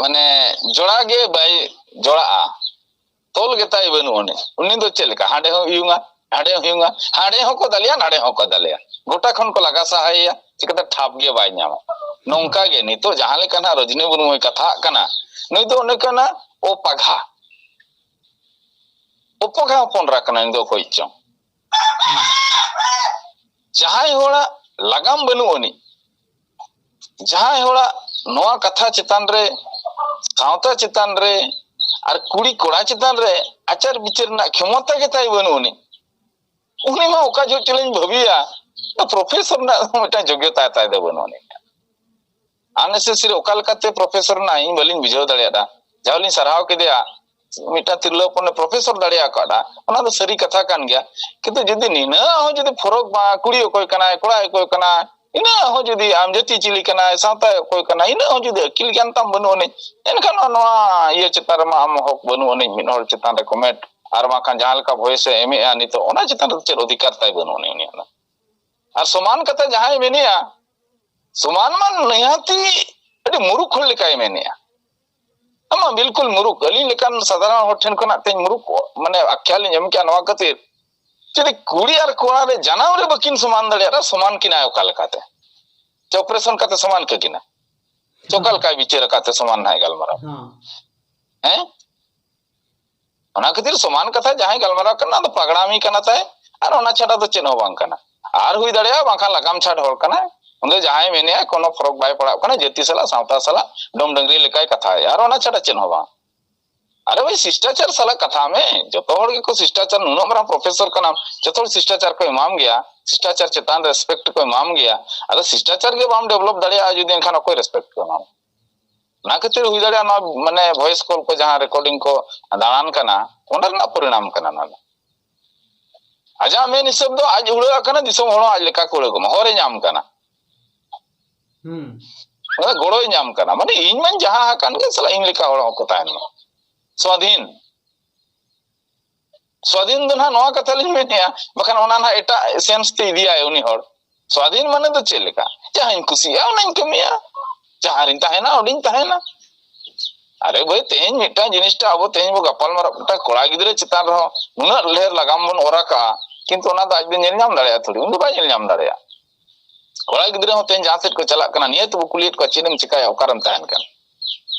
ᱢᱟᱱᱮ ᱡᱚᱲᱟ ᱜᱮ ᱵᱟᱭ ᱡᱚᱲᱟᱜᱼᱟ, ᱛᱚᱞ ᱜᱮᱛᱟᱭ ᱵᱟᱹᱱᱩᱜ ᱟᱹᱱᱤᱡ᱾ ᱩᱱᱤ ᱫᱚ ᱪᱮᱫ ᱞᱮᱠᱟ? ᱦᱟᱸᱰᱮ ᱦᱚᱸ ᱩᱭᱩᱝᱟ, ᱦᱟᱸᱰᱮ ᱦᱚᱸ ᱩᱭᱩᱝᱟ, ᱦᱟᱸᱰᱮ ᱦᱚᱸᱠᱚ ᱫᱟᱞᱮᱭᱟ, ᱱᱟᱰᱮ ᱦᱚᱸᱠᱚ ᱫᱟᱞᱮᱭᱟ, ᱜᱚᱴᱟ ᱠᱷᱚᱱ ᱠᱚ ᱞᱟᱜᱟ ᱥᱟᱦᱟᱭᱮᱭᱟ, ᱪᱤᱠᱟᱹᱛᱮ ᱴᱷᱟᱯ ᱜᱮ ᱵᱟᱭ ᱧᱟᱢᱟ᱾ ᱱᱚᱝᱠᱟ ᱜᱮ ᱱᱤᱛᱚᱜ ᱡᱟᱦᱟᱸ ᱞᱮᱠᱟ ᱱᱟᱜ ᱨᱚᱡᱽᱱᱤ ᱢᱩᱨᱢᱩᱭ ᱠᱟᱛᱷᱟᱜ ᱠᱟᱱᱟ, ᱱᱩᱭ ᱫᱚ ᱚᱱᱮ ᱠᱟᱱᱟ ᱚᱯᱟᱜᱷᱟ, ᱚᱯᱟᱜᱷᱟ ᱦᱚᱯᱚᱱ ᱮᱨᱟ ᱠᱟᱱᱟᱭ ᱱᱩᱭ ᱫᱚ ᱚᱠᱚᱭ ᱪᱚᱝ᱾ ᱡᱟᱦᱟᱸᱭ ᱦᱚᱲᱟᱜ ᱞᱟᱜᱟᱢ ᱵᱟᱹᱱᱩᱜ ᱟᱹᱱᱤᱡ, ᱡᱟᱦᱟᱸᱭ ᱦᱚᱲᱟᱜ ᱱᱚᱣᱟ ᱠᱟᱛᱷᱟ ᱪᱮᱛᱟᱱ ᱨᱮ, ᱥᱟᱶᱛᱟ ᱪᱮᱛᱟᱱ ᱨᱮ, ᱟᱨ ᱠᱩᱲᱤ ᱠᱚᱲᱟ ᱪᱮᱛᱟᱱ ᱨᱮ ᱟᱪᱟᱨ ᱵᱤᱪᱟᱹᱨ ᱨᱮᱱᱟᱜ ᱠᱷᱮᱢᱚᱛᱟ ᱜᱮ ᱛᱟᱭ ᱵᱟᱹᱱᱩᱜ ᱟᱹᱱᱤᱡ, ᱩᱱᱤ ᱢᱟ ᱚᱠᱟ ᱡᱚᱦᱚᱜ ᱪᱚᱞᱤᱧ ᱵᱷᱟᱹᱵᱤᱭᱟ, ᱯᱨᱚᱯᱷᱮᱥᱚᱨ ᱨᱮᱱᱟᱜ ᱢᱤᱫᱴᱟᱝ ᱡᱳᱜᱽᱭᱚᱛᱟ ᱛᱟᱭ ᱫᱚ ᱵᱟᱹᱱᱩᱜ ᱟᱹᱱᱤᱡ᱾ ᱟᱱᱱᱮᱥᱮᱥᱟᱨᱤ ᱚᱠᱟ ᱞᱮᱠᱟᱛᱮ ᱯᱨᱚᱯᱷᱮᱥᱚᱨ ᱨᱮᱱᱟᱜ ᱤᱧ ᱵᱟᱹᱞᱤᱧ ᱵᱩᱡᱷᱟᱹᱣ ᱫᱟᱲᱮᱭᱟᱫᱟ᱾ ᱡᱟᱦᱟᱸ ᱞᱤᱧ ᱥᱟᱨᱦᱟᱣ ᱠᱮᱫᱮᱭᱟ, ᱢᱤᱫᱴᱟᱝ ᱛᱤᱨᱞᱟᱹ ᱦᱚᱯᱚᱱᱮ ᱯᱨᱚᱯᱷᱮᱥᱚᱨ ᱫᱟᱲᱮ ᱟᱠᱟᱫᱟ, ᱚᱱᱟ ᱫᱚ ᱥᱟᱹᱨᱤ ᱠᱟᱛᱷᱟ ᱠᱟᱱ ᱜᱮᱭᱟ᱾ ᱠᱤᱱᱛᱩ ᱡᱩᱫᱤ ᱱᱤᱱᱟᱹᱜ ᱦᱚᱸ ᱡᱩᱫᱤ ᱯᱷᱚᱨᱚᱠ ᱵᱟ-, ᱠᱩᱲᱤ ᱚᱠᱚᱭ ᱠᱟᱱᱟᱭ, ᱠᱚᱲᱟ ᱚᱠᱚᱭ ᱠᱟᱱᱟᱭ, ᱤᱱᱟᱹᱜ ᱦᱚᱸ ᱡᱩᱫᱤ ᱟᱢ ᱡᱟᱹᱛᱤ ᱪᱤᱞᱤ ᱠᱟᱱᱟᱭ, ᱥᱟᱶᱛᱟ ᱚᱠᱚᱭ ᱠᱟᱱᱟᱭ, ᱤᱱᱟᱹᱜ ᱦᱚᱸ ᱡᱩᱫᱤ ᱟᱹᱠᱤᱞ ᱜᱮᱭᱟᱱ ᱛᱟᱢ ᱵᱟᱹᱱᱩᱜ ᱟᱹᱱᱤᱡ, ᱮᱱᱠᱷᱟᱱ ᱱᱚᱣᱟ, ᱱᱚᱣᱟ ᱤᱭᱟᱹ ᱪᱮᱛᱟᱱ ᱨᱮᱢᱟ ᱟᱢ ᱦᱚᱠ ᱵᱟᱹᱱᱩᱜ ᱟᱹᱱᱤᱡ, ᱢᱤᱫ ᱦᱚᱲ ᱪᱮᱛᱟᱱ ᱨᱮ ᱠᱚᱢᱮᱱᱴ, ᱟᱨ ᱵᱟᱝᱠᱷᱟᱱ ᱡᱟᱦᱟᱸ ᱞᱮᱠᱟ ᱵᱷᱚᱭᱮᱥ ᱮ ᱮᱢᱮᱜᱼᱟ ᱱᱤᱛᱚᱜ, ᱚᱱᱟ ᱪᱮᱛᱟᱱ ᱨᱮ ᱪᱮᱫ ᱚᱫᱷᱤᱠᱟᱨ ᱛᱟᱭ ᱵᱟᱹᱱᱩᱜ ᱟᱹᱱᱤᱡ ᱩᱱᱤᱭᱟᱜ ᱫᱚ? ᱟᱨ ᱥᱚᱢᱟᱱ ᱠᱟᱛᱷᱟ ᱡᱟᱦᱟᱸᱭ ᱢᱮᱱᱮᱜᱼᱟ, ᱥᱚᱢᱟᱱ ᱢᱟ ᱱᱤᱦᱟᱹᱛᱤ ᱟᱹᱰᱤ ᱢᱩᱨᱩᱠᱷ ᱦᱚᱲ ᱞᱮᱠᱟᱭ ᱢᱮᱱᱮᱜᱼᱟ᱾ ᱟᱢ ᱢᱟ ᱵᱤᱞᱠᱩᱞ ᱢᱩᱨᱩᱠᱷ, ᱟᱹᱞᱤᱧ ᱞᱮᱠᱟᱱ ᱥᱟᱫᱷᱟᱨᱚᱱ ᱦᱚᱲ ᱴᱷᱮᱱ ᱠᱷᱚᱱᱟᱜ ᱛᱮᱦᱮᱧ ᱢᱩᱨᱩᱠᱷ, ᱢᱟᱱᱮ ᱟᱠᱷᱭᱟ ᱞᱤᱧ ᱮᱢ ᱠᱮᱜᱼᱟ ᱱᱚᱣᱟ ᱠᱷᱟᱹᱛᱤᱨ, ᱡᱩᱫᱤ ᱠᱩᱲᱤ ᱟᱨ ᱠᱚᱲᱟ ᱨᱮ ᱡᱟᱱᱟᱢ ᱨᱮ ᱵᱟᱹᱠᱤᱱ ᱥᱚᱢᱟᱱ ᱫᱟᱲᱮᱭᱟᱜᱼᱟ, ᱥᱚᱢᱟᱱ ᱠᱤᱱᱟᱭ ᱚᱠᱟ ᱞᱮᱠᱟᱛᱮ? ᱪᱮ operation ᱠᱟᱛᱮ ᱥᱚᱢᱟᱱ ᱠᱟᱹᱠᱤᱱᱟ? ᱪᱮ ᱚᱠᱟ ᱞᱮᱠᱟᱭ ᱵᱤᱪᱟᱹᱨ ᱟᱠᱟᱫ ᱛᱮ ᱥᱚᱢᱟᱱ ᱱᱟᱦᱟᱜ ᱜᱟᱞᱢᱟᱨᱟᱣ? ᱦᱮᱸ᱾ ᱦᱮᱸ? ᱚᱱᱟ ᱠᱷᱟᱹᱛᱤᱨ ᱥᱚᱢᱟᱱ ᱠᱟᱛᱷᱟ ᱡᱟᱦᱟᱸᱭ ᱜᱟᱞᱢᱟᱨᱟᱣ ᱠᱟᱱᱟ, ᱚᱱᱟ ᱫᱚ ᱯᱟᱜᱽᱲᱟᱢᱤ ᱠᱟᱱᱟ ᱛᱟᱭ, ᱟᱨ ᱚᱱᱟ ᱪᱷᱟᱰᱟ ᱫᱚ ᱪᱮᱫ ᱦᱚᱸ ᱵᱟᱝ ᱠᱟᱱᱟ᱾ ᱟᱨ ᱦᱩᱭ ᱫᱟᱲᱮᱭᱟᱜᱼᱟ ᱵᱟᱝᱠᱷᱟᱱ ᱞᱟᱜᱟᱢ ᱪᱷᱟᱰ ᱦᱚᱲ ᱠᱟᱱᱟᱭ, ᱩᱱᱤ ᱫᱚ ᱡᱟᱦᱟᱸᱭ ᱢᱮᱱᱮᱜᱼᱟ ᱠᱳᱱᱳ ᱯᱷᱚᱨᱚᱠ ᱵᱟᱭ ᱯᱟᱲᱟᱜ ᱠᱟᱱᱟ, ᱡᱟᱹᱛᱤ ᱥᱟᱞᱟᱜ, ᱥᱟᱶᱛᱟ ᱥᱟᱞᱟᱜ ᱰᱚᱢ ᱰᱟᱹᱝᱨᱤ ᱞᱮᱠᱟᱭ ᱠᱟᱛᱷᱟᱭᱮᱜᱼᱟ, ᱟᱨ ᱚᱱᱟ ᱪᱷᱟᱰᱟ ᱪᱮᱫ ᱦᱚᱸ ᱵᱟᱝ᱾ ᱟᱨᱮ ᱵᱷᱟᱹᱭ, ᱥᱤᱥᱴᱟᱪᱟᱨ ᱥᱟᱞᱟᱜ ᱠᱟᱛᱷᱟ ᱢᱮ᱾ ᱡᱚᱛᱚ ᱦᱚᱲ ᱜᱮᱠᱚ ᱥᱤᱥᱴᱟᱪᱟᱨ, ᱱᱩᱱᱟᱹᱜ ᱢᱟᱨᱟᱝ ᱯᱨᱚᱯᱷᱮᱥᱚᱨ ᱠᱟᱱᱟᱢ, ᱡᱚᱛᱚ ᱦᱚᱲ ᱥᱤᱥᱴᱟᱪᱟᱨ ᱠᱚ ᱮᱢᱟᱢ ᱜᱮᱭᱟ, ᱥᱤᱥᱴᱟᱪᱟᱨ ᱪᱮᱛᱟᱱ ᱨᱮ ᱨᱮᱥᱯᱮᱠᱴ ᱠᱚ ᱮᱢᱟᱢ ᱜᱮᱭᱟ᱾ ᱟᱫᱚ ᱥᱤᱥᱴᱟᱪᱟᱨ ᱜᱮ ᱵᱟᱢ ᱰᱮᱵᱷᱞᱚᱯ ᱫᱟᱲᱮᱭᱟᱜᱼᱟ ᱡᱩᱫᱤ, ᱮᱱᱠᱷᱟᱱ ᱚᱠᱚᱭ ᱨᱮᱥᱯᱮᱠᱴ ᱠᱚ ᱮᱢᱟᱢᱟ? ᱚᱱᱟ ᱠᱷᱟᱹᱛᱤᱨ ᱦᱩᱭ ᱫᱟᱲᱮᱭᱟᱜᱼᱟ ᱱᱚᱣᱟ ᱢᱟᱱᱮ ᱵᱷᱚᱭᱮᱥ ᱠᱚᱞ ᱠᱚ ᱡᱟᱦᱟᱸ ᱨᱮᱠᱚᱨᱰᱤᱝ ᱠᱚ ᱫᱟᱬᱟᱱ ᱠᱟᱱᱟ, ᱚᱱᱟ ᱨᱮᱱᱟᱜ ᱯᱚᱨᱤᱱᱟᱢ ᱠᱟᱱᱟ ᱱᱚᱣᱟ ᱫᱚ᱾ ᱟᱡᱟᱜ ᱢᱮᱱ ᱦᱤᱥᱟᱹᱵ ᱫᱚ ᱟᱡ ᱩᱲᱟᱹᱜ ᱠᱟᱱᱟ, ᱫᱤᱥᱚᱢ ᱦᱚᱲ ᱦᱚᱸ ᱟᱡ ᱞᱮᱠᱟ ᱠᱚ ᱩᱲᱟᱹᱜ ᱢᱟ, ᱦᱚᱨᱮ ᱧᱟᱢ ᱠᱟᱱᱟ᱾ ᱦᱩᱸ᱾ ᱢᱟᱱᱮ ᱜᱚᱲᱚᱭ ᱧᱟᱢ ᱠᱟᱱᱟ, ᱢᱟᱱᱮ ᱤᱧ ᱢᱟᱧ ᱡᱟᱦᱟᱸ ᱟᱠᱟᱱ ᱜᱮ, ᱥᱟᱞᱟ ᱤᱧ ᱞᱮᱠᱟ ᱦᱚᱲ ᱦᱚᱸᱠᱚ ᱛᱟᱦᱮᱱ ᱢᱟ᱾ ᱥᱣᱟᱫᱷᱤᱱ, ᱥᱣᱟᱫᱷᱤᱱ ᱫᱚ ᱱᱟᱦᱟᱜ ᱱᱚᱣᱟ ᱠᱟᱛᱷᱟ ᱞᱤᱧ ᱢᱮᱱᱮᱜᱼᱟ, ᱵᱟᱠᱷᱟᱱ ᱚᱱᱟ ᱱᱟᱦᱟᱜ ᱮᱴᱟᱜ ᱥᱮᱱᱥ ᱛᱮ ᱤᱫᱤᱭᱟᱭ ᱩᱱᱤ ᱦᱚᱲ᱾ ᱥᱣᱟᱫᱷᱤᱱ ᱢᱟᱱᱮ ᱫᱚ ᱪᱮᱫ ᱞᱮᱠᱟ? ᱡᱟᱦᱟᱸᱧ ᱠᱩᱥᱤᱭᱟᱜᱼᱟ ᱚᱱᱟᱧ ᱠᱟᱹᱢᱤᱭᱟ, ᱡᱟᱦᱟᱸ ᱨᱤᱧ ᱛᱟᱦᱮᱱᱟ ᱚᱸᱰᱮᱧ ᱛᱟᱦᱮᱱᱟ᱾ ᱟᱨᱮ ᱵᱷᱟᱹᱭ, ᱛᱮᱦᱮᱧ ᱢᱤᱫᱴᱟᱝ ᱡᱤᱱᱤᱥᱴᱟ ᱟᱵᱚ ᱛᱮᱦᱮᱧ ᱵᱚ ᱜᱟᱯᱟᱞ ᱢᱟᱨᱟᱜ, ᱢᱤᱫᱴᱟᱝ ᱠᱚᱲᱟ ᱜᱤᱫᱽᱨᱟᱹ ᱪᱮᱛᱟᱱ ᱨᱮᱦᱚᱸ ᱱᱩᱱᱟᱹᱜ ᱰᱷᱮᱨ ᱞᱟᱜᱟᱢ ᱵᱚᱱ ᱚᱨ ᱟᱠᱟᱜᱼᱟ, ᱠᱤᱱᱛᱩ ᱚᱱᱟ ᱫᱚ ᱟᱡ ᱫᱚ ᱧᱮᱞ ᱧᱟᱢ ᱫᱟᱲᱮᱭᱟᱜᱼᱟ ᱛᱷᱚᱲᱤ? ᱩᱱᱤ ᱫᱚ ᱵᱟᱭ ᱧᱮᱞ ᱧᱟᱢ ᱫᱟᱲᱮᱭᱟᱜᱼᱟ᱾ ᱠᱚᱲᱟ ᱜᱤᱫᱽᱨᱟᱹ ᱦᱚᱸ ᱛᱮᱦᱮᱧ ᱡᱟᱦᱟᱸ ᱥᱮᱫ ᱠᱚ ᱪᱟᱞᱟᱜ ᱠᱟᱱᱟ, ᱱᱤᱭᱟᱹ ᱛᱮᱵᱚ ᱠᱩᱞᱤᱭᱮᱫ ᱠᱚᱣᱟ, "ᱪᱮᱫ ᱮᱢ ᱪᱤᱠᱟᱹᱭᱟ, ᱚᱠᱟᱨᱮᱢ ᱛᱟᱦᱮᱱ ᱠᱟᱱᱟ?"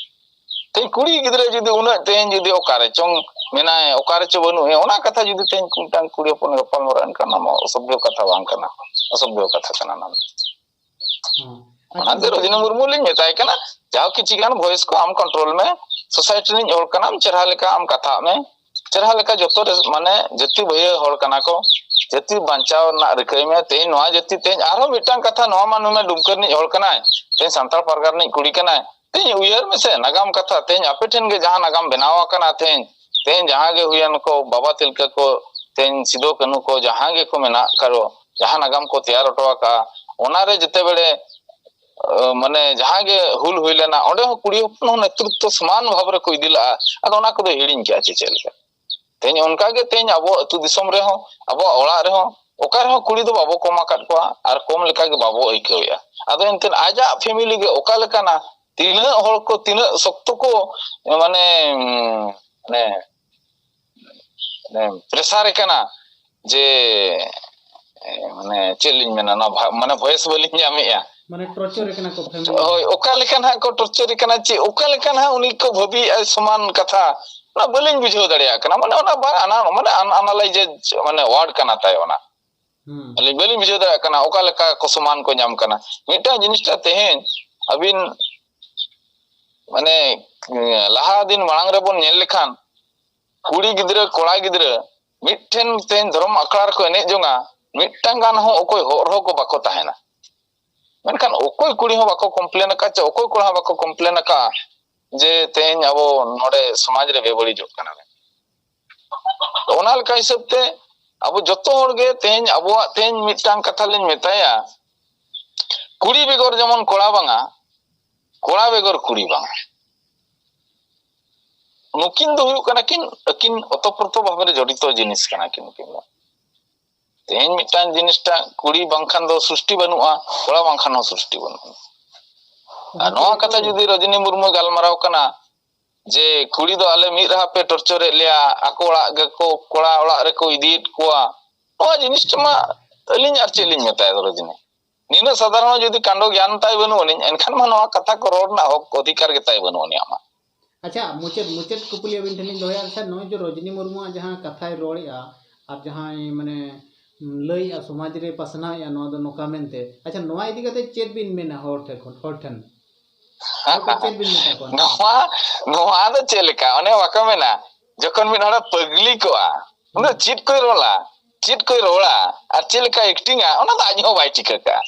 ᱛᱮᱦᱮᱧ ᱠᱩᱲᱤ ᱜᱤᱫᱽᱨᱟᱹ ᱡᱩᱫᱤ ᱩᱱᱟᱹᱜ ᱛᱮᱦᱮᱧ ᱡᱩᱫᱤ ᱚᱠᱟᱨᱮ ᱪᱚᱝ ᱢᱮᱱᱟᱭ, ᱚᱠᱟᱨᱮ ᱪᱚ ᱵᱟᱹᱱᱩᱜ ᱮᱭᱟ, ᱚᱱᱟ ᱠᱟᱛᱷᱟ ᱡᱩᱫᱤ ᱛᱮᱦᱮᱧ ᱢᱤᱫᱴᱟᱝ ᱠᱩᱲᱤ ᱦᱚᱯᱚᱱ ᱜᱟᱯᱟᱞ ᱢᱟᱨᱟᱜ, ᱮᱱᱠᱷᱟᱱ ᱚᱱᱟ ᱢᱟ ᱚᱥᱚᱵᱷᱭᱚ ᱠᱟᱛᱷᱟ ᱵᱟᱝ ᱠᱟᱱᱟ, ᱚᱥᱚᱵᱷᱭᱚ ᱠᱟᱛᱷᱟ ᱠᱟᱱᱟ ᱚᱱᱟ ᱫᱚ᱾ ᱦᱮᱸ᱾ ᱟᱪᱪᱷᱟ, ᱚᱱᱟᱛᱮ ᱨᱚᱡᱽᱱᱤ ᱢᱩᱨᱢᱩ ᱞᱤᱧ ᱢᱮᱛᱟᱭ ᱠᱟᱱᱟ, ᱡᱟᱣ ᱠᱤᱪᱷᱤ ᱜᱟᱱ ᱵᱷᱚᱭᱮᱥ ᱠᱚ ᱟᱢ ᱠᱚᱱᱴᱨᱳᱞ ᱢᱮ, ᱥᱳᱥᱟᱭᱴᱤ ᱨᱤᱱᱤᱡ ᱦᱚᱲ ᱠᱟᱱᱟᱢ, ᱪᱮᱨᱦᱟ ᱞᱮᱠᱟ ᱟᱢ ᱠᱟᱛᱷᱟᱜ ᱢᱮ, ᱪᱮᱨᱦᱟ ᱞᱮᱠᱟ ᱡᱚᱛᱚ ᱨᱮ, ᱢᱟᱱᱮ ᱡᱟᱹᱛᱤ ᱵᱷᱟᱹᱭᱟᱹ ᱦᱚᱲ ᱠᱟᱱᱟ ᱠᱚ, ᱡᱟᱹᱛᱤ ᱵᱟᱧᱪᱟᱣ ᱨᱮᱱᱟᱜ ᱨᱤᱠᱟᱹᱭ ᱢᱮ᱾ ᱛᱮᱦᱮᱧ ᱱᱚᱣᱟ ᱡᱟᱹᱛᱤ, ᱛᱮᱦᱮᱧ ᱟᱨᱦᱚᱸ ᱢᱤᱫᱴᱟᱝ ᱠᱟᱛᱷᱟ, ᱱᱚᱣᱟ ᱢᱟ ᱱᱩᱭ ᱢᱟ ᱰᱩᱢᱠᱟᱹ ᱨᱤᱱᱤᱡ ᱦᱚᱲ ᱠᱟᱱᱟᱭ, ᱛᱮᱦᱮᱧ ᱥᱟᱱᱛᱟᱲ ᱯᱟᱨᱜᱟᱱᱟ ᱨᱤᱱᱤᱡ ᱠᱩᱲᱤ ᱠᱟᱱᱟᱭ, ᱛᱮᱦᱮᱧ ᱩᱭᱦᱟᱹᱨ ᱢᱮᱥᱮ ᱱᱟᱜᱟᱢ ᱠᱟᱛᱷᱟ, ᱛᱮᱦᱮᱧ ᱟᱯᱮ ᱴᱷᱮᱱ ᱜᱮ ᱡᱟᱦᱟᱸ ᱱᱟᱜᱟᱢ ᱵᱮᱱᱟᱣ ᱟᱠᱟᱱᱟ, ᱛᱮᱦᱮᱧ, ᱛᱮᱦᱮᱧ ᱡᱟᱦᱟᱸ ᱜᱮ ᱦᱩᱭᱮᱱ ᱠᱚ, ᱵᱟᱵᱟ ᱛᱤᱞᱠᱟᱹ ᱠᱚ, ᱛᱮᱦᱮᱧ ᱥᱤᱫᱩ ᱠᱟᱹᱱᱦᱩ ᱠᱚ, ᱡᱟᱦᱟᱸ ᱜᱮᱠᱚ ᱢᱮᱱᱟᱜ ᱠᱟᱨᱚ, ᱡᱟᱦᱟᱸ ᱱᱟᱜᱟᱢ ᱠᱚ ᱛᱮᱭᱟᱨ ᱦᱚᱴᱚ ᱟᱠᱟᱫᱼᱟ, ᱚᱱᱟᱨᱮ ᱡᱮᱛᱮ ᱵᱮᱲᱮ, ᱟᱹ, ᱢᱟᱱᱮ ᱡᱟᱦᱟᱸ ᱜᱮ ᱦᱩᱞ ᱦᱩᱭ ᱞᱮᱱᱟ, ᱚᱸᱰᱮ ᱦᱚᱸ ᱠᱩᱲᱤ ᱦᱚᱯᱚᱱ ᱦᱚᱸ ᱱᱮᱛᱨᱤᱛᱵ ᱥᱚᱢᱟᱱ ᱵᱷᱟᱵᱽ ᱨᱮᱠᱚ ᱤᱫᱤ ᱞᱟᱜᱼᱟ᱾ ᱟᱫᱚ ᱚᱱᱟ ᱠᱚᱫᱚ ᱦᱤᱲᱤᱧ ᱠᱮᱜᱼᱟ ᱪᱮ ᱪᱮᱫ ᱞᱮᱠᱟ? ᱛᱮᱦᱮᱧ ᱚᱱᱠᱟ ᱜᱮ ᱛᱮᱦᱮᱧ ᱟᱵᱚ ᱟᱹᱛᱩ ᱫᱤᱥᱚᱢ ᱨᱮᱦᱚᱸ, ᱟᱵᱚᱣᱟᱜ ᱚᱲᱟᱜ ᱨᱮᱦᱚᱸ, ᱚᱠᱟ ᱨᱮᱦᱚᱸ ᱠᱩᱲᱤ ᱫᱚ ᱵᱟᱵᱚ ᱠᱚᱢ ᱟᱠᱟᱫ ᱠᱚᱣᱟ ᱟᱨ ᱠᱚᱢ ᱞᱮᱠᱟ ᱜᱮ ᱵᱟᱵᱚ ᱟᱹᱭᱠᱟᱹᱣᱮᱫᱼᱟ᱾ ᱟᱫᱚ ᱮᱱᱛᱮᱫ ᱟᱡᱟᱜ ᱯᱷᱮᱢᱤᱞᱤ ᱜᱮ ᱚᱠᱟ ᱞᱮᱠᱟᱱᱟ, ᱛᱤᱱᱟᱹᱜ ᱦᱚᱲ ᱠᱚ ᱛᱤᱱᱟᱹᱜ ᱥᱚᱠᱛᱚ ᱠᱚ ᱢᱟᱱᱮ ᱢᱟᱱᱮ ᱯᱨᱮᱥᱟᱨ ᱠᱟᱱᱟ ᱡᱮ ᱢᱟᱱᱮ ᱪᱮᱫ ᱞᱤᱧ ᱢᱮᱱᱟ, ᱚᱱᱟ ᱢᱟᱱᱮ ᱵᱷᱚᱭᱮᱥ ᱵᱟᱹᱞᱤᱧ ᱧᱟᱢᱮᱫᱼᱟ᱾ ᱢᱟᱱᱮ ᱴᱚᱨᱪᱟᱨ ᱠᱟᱱᱟ ᱠᱚ ᱯᱷᱮᱢᱤᱞᱤ᱾ ᱦᱳᱭ, ᱚᱠᱟ ᱞᱮᱠᱟ ᱱᱟᱦᱟᱜ ᱠᱚ ᱴᱚᱨᱪᱟᱨ ᱠᱟᱱᱟ, ᱪᱮᱫ ᱚᱠᱟ ᱞᱮᱠᱟ ᱱᱟᱦᱟᱜ ᱩᱱᱤ ᱠᱚ ᱵᱷᱟᱹᱵᱤᱭᱮᱫᱼᱟ ᱥᱚᱢᱟᱱ ᱠᱟᱛᱷᱟ, ᱚᱱᱟ ᱵᱟᱹᱞᱤᱧ ᱵᱩᱡᱷᱟᱹᱣ ᱫᱟᱲᱮᱭᱟᱜ ᱠᱟᱱᱟ᱾ ᱢᱟᱱᱮ ᱚᱱᱟ ᱵᱟᱝ ᱟᱱᱟ ᱢᱟᱱᱮ ᱟᱱᱟᱞᱟᱭᱡᱮ ᱢᱟᱱᱮ ᱣᱟᱨᱰ ᱠᱟᱱᱟ ᱛᱟᱭ ᱚᱱᱟ᱾ ᱟᱹᱞᱤᱧ ᱵᱟᱹᱞᱤᱧ ᱵᱩᱡᱷᱟᱹᱣ ᱫᱟᱲᱮᱭᱟᱜ ᱠᱟᱱᱟ ᱚᱠᱟ ᱞᱮᱠᱟ ᱠᱚ ᱥᱚᱢᱟᱱ ᱠᱚ ᱧᱟᱢ ᱠᱟᱱᱟ᱾ ᱢᱤᱫᱴᱟᱝ ᱡᱤᱱᱤᱥᱴᱟ ᱛᱮᱦᱮᱧ ᱟᱹᱵᱤᱱ ᱢᱟᱱᱮ ᱞᱟᱦᱟ ᱫᱤᱱ ᱢᱟᱲᱟᱝ ᱨᱮᱵᱚᱱ ᱧᱮᱞ ᱞᱮᱠᱷᱟᱱ ᱠᱩᱲᱤ ᱜᱤᱫᱽᱨᱟᱹ ᱠᱚᱲᱟ ᱜᱤᱫᱽᱨᱟᱹ ᱢᱤᱫᱴᱷᱮᱱ ᱛᱮᱦᱮᱧ ᱫᱷᱚᱨᱚᱢ ᱟᱠᱷᱲᱟ ᱨᱮᱠᱚ ᱮᱱᱮᱡ ᱡᱚᱝᱟ, ᱢᱤᱫᱴᱟᱝ ᱜᱟᱱ ᱦᱚᱸ ᱚᱠᱚᱭ ᱦᱚᱲ ᱦᱚᱸ ᱠᱚ ᱵᱟᱠᱚ ᱛᱟᱦᱮᱱᱟ᱾ ᱢᱮᱱᱠᱷᱟᱱ ᱚᱠᱚᱭ ᱠᱩᱲᱤ ᱦᱚᱸ ᱵᱟᱠᱚ ᱠᱚᱢᱯᱞᱮᱱ ᱟᱠᱟᱫ ᱪᱮ ᱚᱠᱚᱭ ᱠᱚᱲᱟ ᱦᱚᱸ ᱵᱟᱠᱚ ᱠᱚᱢᱯᱞᱮᱱ ᱟᱠᱟᱫ ᱡᱮ ᱛᱮᱦᱮᱧ ᱟᱵᱚ ᱱᱚᱰᱮ ᱥᱚᱢᱟᱡᱽ ᱨᱮ ᱵᱮᱵᱟᱹᱲᱤᱡᱚᱜ ᱠᱟᱱᱟ᱾ ᱚᱱᱟ ᱞᱮᱠᱟ ᱦᱤᱥᱟᱹᱵ ᱛᱮ ᱟᱵᱚ ᱡᱚᱛᱚ ᱦᱚᱲ ᱜᱮ ᱛᱮᱦᱮᱧ ᱟᱵᱚᱣᱟᱜ ᱛᱮᱦᱮᱧ ᱢᱤᱫᱴᱟᱝ ᱠᱟᱛᱷᱟ ᱞᱤᱧ ᱢᱮᱛᱟᱭᱟ, ᱠᱩᱲᱤ ᱵᱮᱜᱚᱨ ᱡᱮᱢᱚᱱ ᱠᱚᱲᱟ ᱵᱟᱝᱟ, ᱠᱚᱲᱟ ᱵᱮᱜᱚᱨ ᱠᱩᱲᱤ ᱵᱟᱝᱟ᱾ ᱱᱩᱠᱤᱱ ᱫᱚ ᱦᱩᱭᱩᱜ ᱠᱟᱱᱟ ᱠᱤᱱ ᱟᱹᱠᱤᱱ ᱚᱛᱚᱯᱨᱚᱛᱚ ᱵᱷᱟᱵᱮ ᱨᱮ ᱡᱚᱲᱤᱛᱚ ᱡᱤᱱᱤᱥ ᱠᱟᱱᱟ ᱠᱤᱱ ᱱᱩᱠᱤᱱ ᱫᱚ᱾ ᱛᱮᱦᱮᱧ ᱢᱤᱫᱴᱟᱝ ᱡᱤᱱᱤᱥᱴᱟᱜ ᱠᱩᱲᱤ ᱵᱟᱝᱠᱷᱟᱱ ᱫᱚ ᱥᱨᱤᱥᱴᱤ ᱵᱟᱹᱱᱩᱜᱼᱟ, ᱠᱚᱲᱟ ᱵᱟᱝᱠᱷᱟᱱ ᱦᱚᱸ ᱥᱨᱤᱥᱴᱤ ᱵᱟᱹᱱᱩᱜᱼᱟ᱾ ᱟᱨ ᱱᱚᱣᱟ ᱠᱟᱛᱷᱟ ᱡᱩᱫᱤ ᱨᱚᱡᱤᱱᱤ ᱢᱩᱨᱢᱩ ᱜᱟᱞᱢᱟᱨᱟᱣ ᱠᱟᱱᱟ ᱡᱮ ᱠᱩᱲᱤ ᱫᱚ ᱟᱞᱮ ᱢᱤᱫ ᱨᱟᱦᱟ ᱯᱮ ᱴᱚᱨᱪᱚᱨᱮᱫ ᱞᱮᱭᱟ, ᱟᱠᱚ ᱚᱲᱟᱜ ᱜᱮᱠᱚ ᱠᱚᱲᱟ ᱚᱲᱟᱜ ᱨᱮᱠᱚ ᱤᱫᱤᱭᱮᱫ ᱠᱚᱣᱟ, ᱱᱚᱣᱟ ᱡᱤᱱᱤᱥ ᱢᱟ ᱟᱹᱞᱤᱧ ᱟᱨ ᱪᱮᱫ ᱞᱤᱧ ᱢᱮᱛᱟᱭᱟ ᱨᱚᱡᱤᱱᱤ? ᱱᱤᱱᱟᱹᱜ ᱥᱟᱫᱷᱟᱨᱚᱱ ᱡᱩᱫᱤ ᱠᱟᱸᱰᱚ ᱜᱮᱭᱟᱱ ᱛᱟᱭ ᱵᱟᱹᱱᱩᱜ ᱟᱹᱱᱤᱡ, ᱮᱱᱠᱷᱟᱱ ᱢᱟ ᱱᱚᱣᱟ ᱠᱟᱛᱷᱟ ᱠᱚ ᱨᱚᱲ ᱨᱮᱱᱟᱜ ᱦᱚᱠ ᱚᱫᱷᱤᱠᱟᱨ ᱜᱮ ᱛᱟᱭ ᱵᱟᱹᱱᱩᱜ ᱟᱹᱱᱤᱡ ᱟᱢᱟᱜ᱾ ᱟᱪᱪᱷᱟ, ᱢᱩᱪᱟᱹᱫ ᱢᱩᱪᱟᱹᱫ ᱠᱩᱠᱞᱤ ᱟᱹᱵᱤᱱ ᱴᱷᱮᱱ ᱞᱤᱧ ᱫᱚᱦᱚᱭᱟ᱾ ᱟᱪᱪᱷᱟ, ᱱᱚᱜᱼᱚᱭ ᱡᱮ ᱨᱚᱡᱽᱱᱤ ᱢᱩᱨᱢᱩᱣᱟᱜ ᱡᱟᱦᱟᱸ ᱠᱟᱛᱷᱟᱭ ᱨᱚᱲᱮᱜᱼᱟ ᱟᱨ ᱡᱟᱦᱟᱸᱭ ᱢᱟᱱᱮ ᱞᱟᱹᱭᱮᱜᱼᱟ, ᱥᱚᱢᱟᱡᱽ ᱨᱮ ᱯᱟᱥᱱᱟᱣᱮᱜᱼᱟ, ᱱᱚᱣᱟ ᱫᱚ ᱱᱚᱝᱠᱟ ᱢᱮᱱᱛᱮ, ᱟᱪᱪᱷᱟ, ᱱᱚᱣᱟ ᱤᱫᱤ ᱠᱟᱛᱮ ᱪᱮᱫ ᱵᱤᱱ ᱢᱮᱱᱟ ᱦᱚᱲ ᱴᱷᱮᱱ ᱠᱷᱚᱱ, ᱦᱚᱲ ᱴᱷᱮᱱ? ᱦᱚᱲ ᱠᱚ ᱪᱮᱫ ᱵᱤᱱ ᱢᱮᱛᱟ ᱠᱚᱣᱟ? ᱱᱚᱣᱟ ᱱᱚᱣᱟ ᱫᱚ ᱪᱮᱫ ᱞᱮᱠᱟ? ᱚᱱᱮ ᱵᱟᱠᱚ ᱢᱮᱱᱟ, ᱡᱚᱠᱷᱚᱱ ᱢᱤᱫ ᱦᱚᱲᱮ ᱯᱟᱹᱜᱽᱞᱤ ᱠᱚᱜᱼᱟ, ᱩᱱᱤ ᱫᱚ ᱪᱮᱫ ᱠᱚᱭ ᱨᱚᱲᱟ, ᱪᱮᱫ ᱠᱚᱭ ᱨᱚᱲᱟ, ᱟᱨ ᱪᱮᱫ ᱞᱮᱠᱟᱭ ᱮᱠᱴᱤᱝᱟ, ᱚᱱᱟ ᱫᱚ ᱟᱡ ᱦᱚᱸ ᱵᱟᱭ ᱴᱷᱤᱠᱟᱹ ᱠᱟᱜᱼᱟ᱾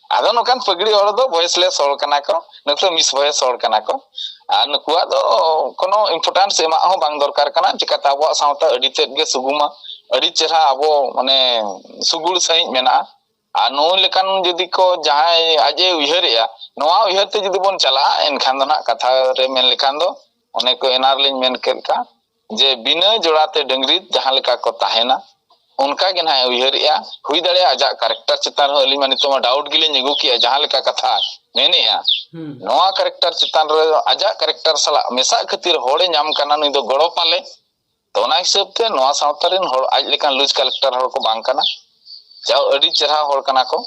ᱟᱫᱚ ᱱᱚᱝᱠᱟᱱ ᱯᱟᱹᱜᱽᱲᱤ ᱦᱚᱲ ᱫᱚ ᱵᱷᱚᱭᱮᱥᱞᱮᱥ ᱦᱚᱲ ᱠᱟᱱᱟ ᱠᱚ, ᱱᱩᱠᱩ ᱫᱚ ᱢᱤᱥ ᱵᱷᱚᱭᱮᱥ ᱦᱚᱲ ᱠᱟᱱᱟ ᱠᱚ᱾ ᱟᱨ ᱱᱩᱠᱩᱣᱟᱜ ᱫᱚ ᱠᱳᱱᱳ ᱤᱢᱯᱚᱨᱴᱮᱱᱥ ᱮᱢᱟᱜ ᱦᱚᱸ ᱵᱟᱝ ᱫᱚᱨᱠᱟᱨ ᱠᱟᱱᱟ, ᱪᱤᱠᱟᱹᱛᱮ ᱟᱵᱚᱣᱟᱜ ᱥᱟᱶᱛᱟ ᱟᱹᱰᱤ ᱛᱮᱫ ᱜᱮ ᱥᱩᱜᱩᱢᱟ, ᱟᱹᱰᱤ ᱪᱮᱦᱨᱟ ᱟᱵᱚ ᱢᱟᱱᱮ ᱥᱩᱜᱩᱲ ᱥᱟᱺᱦᱤᱡ ᱢᱮᱱᱟᱜᱼᱟ᱾ ᱟᱨ ᱱᱩᱭ ᱞᱮᱠᱟᱱ ᱡᱩᱫᱤ ᱠᱚ ᱡᱟᱦᱟᱸᱭ ᱟᱡ ᱮ ᱩᱭᱦᱟᱹᱨᱮᱜᱼᱟ, ᱱᱚᱣᱟ ᱩᱭᱦᱟᱹᱨ ᱛᱮ ᱡᱩᱫᱤ ᱵᱚᱱ ᱪᱟᱞᱟᱜᱼᱟ, ᱮᱱᱠᱷᱟᱱ ᱫᱚ ᱱᱟᱦᱟᱜ ᱠᱟᱛᱷᱟ ᱨᱮ ᱢᱮᱱ ᱞᱮᱠᱷᱟᱱ ᱫᱚ ᱚᱱᱮ ᱠᱚ ᱮᱱᱟᱝ ᱨᱮᱞᱤᱧ ᱢᱮᱱ ᱠᱮᱫ ᱞᱮᱠᱟ, ᱡᱮ ᱵᱤᱱᱟᱹ ᱡᱚᱲᱟ ᱛᱮ ᱰᱟᱹᱝᱨᱤ ᱡᱟᱦᱟᱸ ᱞᱮᱠᱟ ᱠᱚ ᱛᱟᱦᱮᱱᱟ, ᱚᱱᱠᱟ ᱜᱮ ᱱᱟᱦᱟᱜ ᱮ ᱩᱭᱦᱟᱹᱨᱮᱜᱼᱟ᱾ ᱦᱩᱭ ᱫᱟᱲᱮᱭᱟᱜᱼᱟ ᱟᱡᱟᱜ ᱠᱮᱨᱮᱠᱴᱟᱨ ᱪᱮᱛᱟᱱ ᱨᱮᱦᱚᱸ, ᱟᱹᱞᱤᱧ ᱢᱟ ᱱᱤᱛᱚᱜ ᱢᱟ ᱰᱟᱣᱩᱴ ᱜᱮᱞᱤᱧ ᱟᱹᱜᱩ ᱠᱮᱜᱼᱟ, ᱡᱟᱦᱟᱸ ᱞᱮᱠᱟ ᱠᱟᱛᱷᱟ ᱢᱮᱱᱮᱜᱼᱟ, ᱦᱩᱸ᱾ ᱱᱚᱣᱟ ᱠᱮᱨᱮᱠᱴᱟᱨ ᱪᱮᱛᱟᱱ ᱨᱮ ᱟᱡᱟᱜ ᱠᱮᱨᱮᱠᱴᱟᱨ ᱥᱟᱞᱟᱜ ᱢᱮᱥᱟᱜ ᱠᱷᱟᱹᱛᱤᱨ ᱦᱚᱲᱮ ᱧᱟᱢ ᱠᱟᱱᱟ ᱱᱩᱭ ᱫᱚ ᱜᱚᱲᱚ ᱯᱟᱞᱮ᱾ ᱛᱚ, ᱚᱱᱟ ᱦᱤᱥᱟᱹᱵ ᱛᱮ ᱱᱚᱣᱟ ᱥᱟᱶᱛᱟ ᱨᱮᱱ ᱦᱚᱲ ᱟᱡ ᱞᱮᱠᱟᱱ ᱞᱩᱡᱽ ᱠᱮᱨᱮᱠᱴᱟᱨ ᱦᱚᱲ ᱠᱚ ᱵᱟᱝ ᱠᱟᱱᱟ, ᱡᱟᱣ ᱟᱹᱰᱤ ᱪᱮᱦᱨᱟ ᱦᱚᱲ ᱠᱟᱱᱟ ᱠᱚ᱾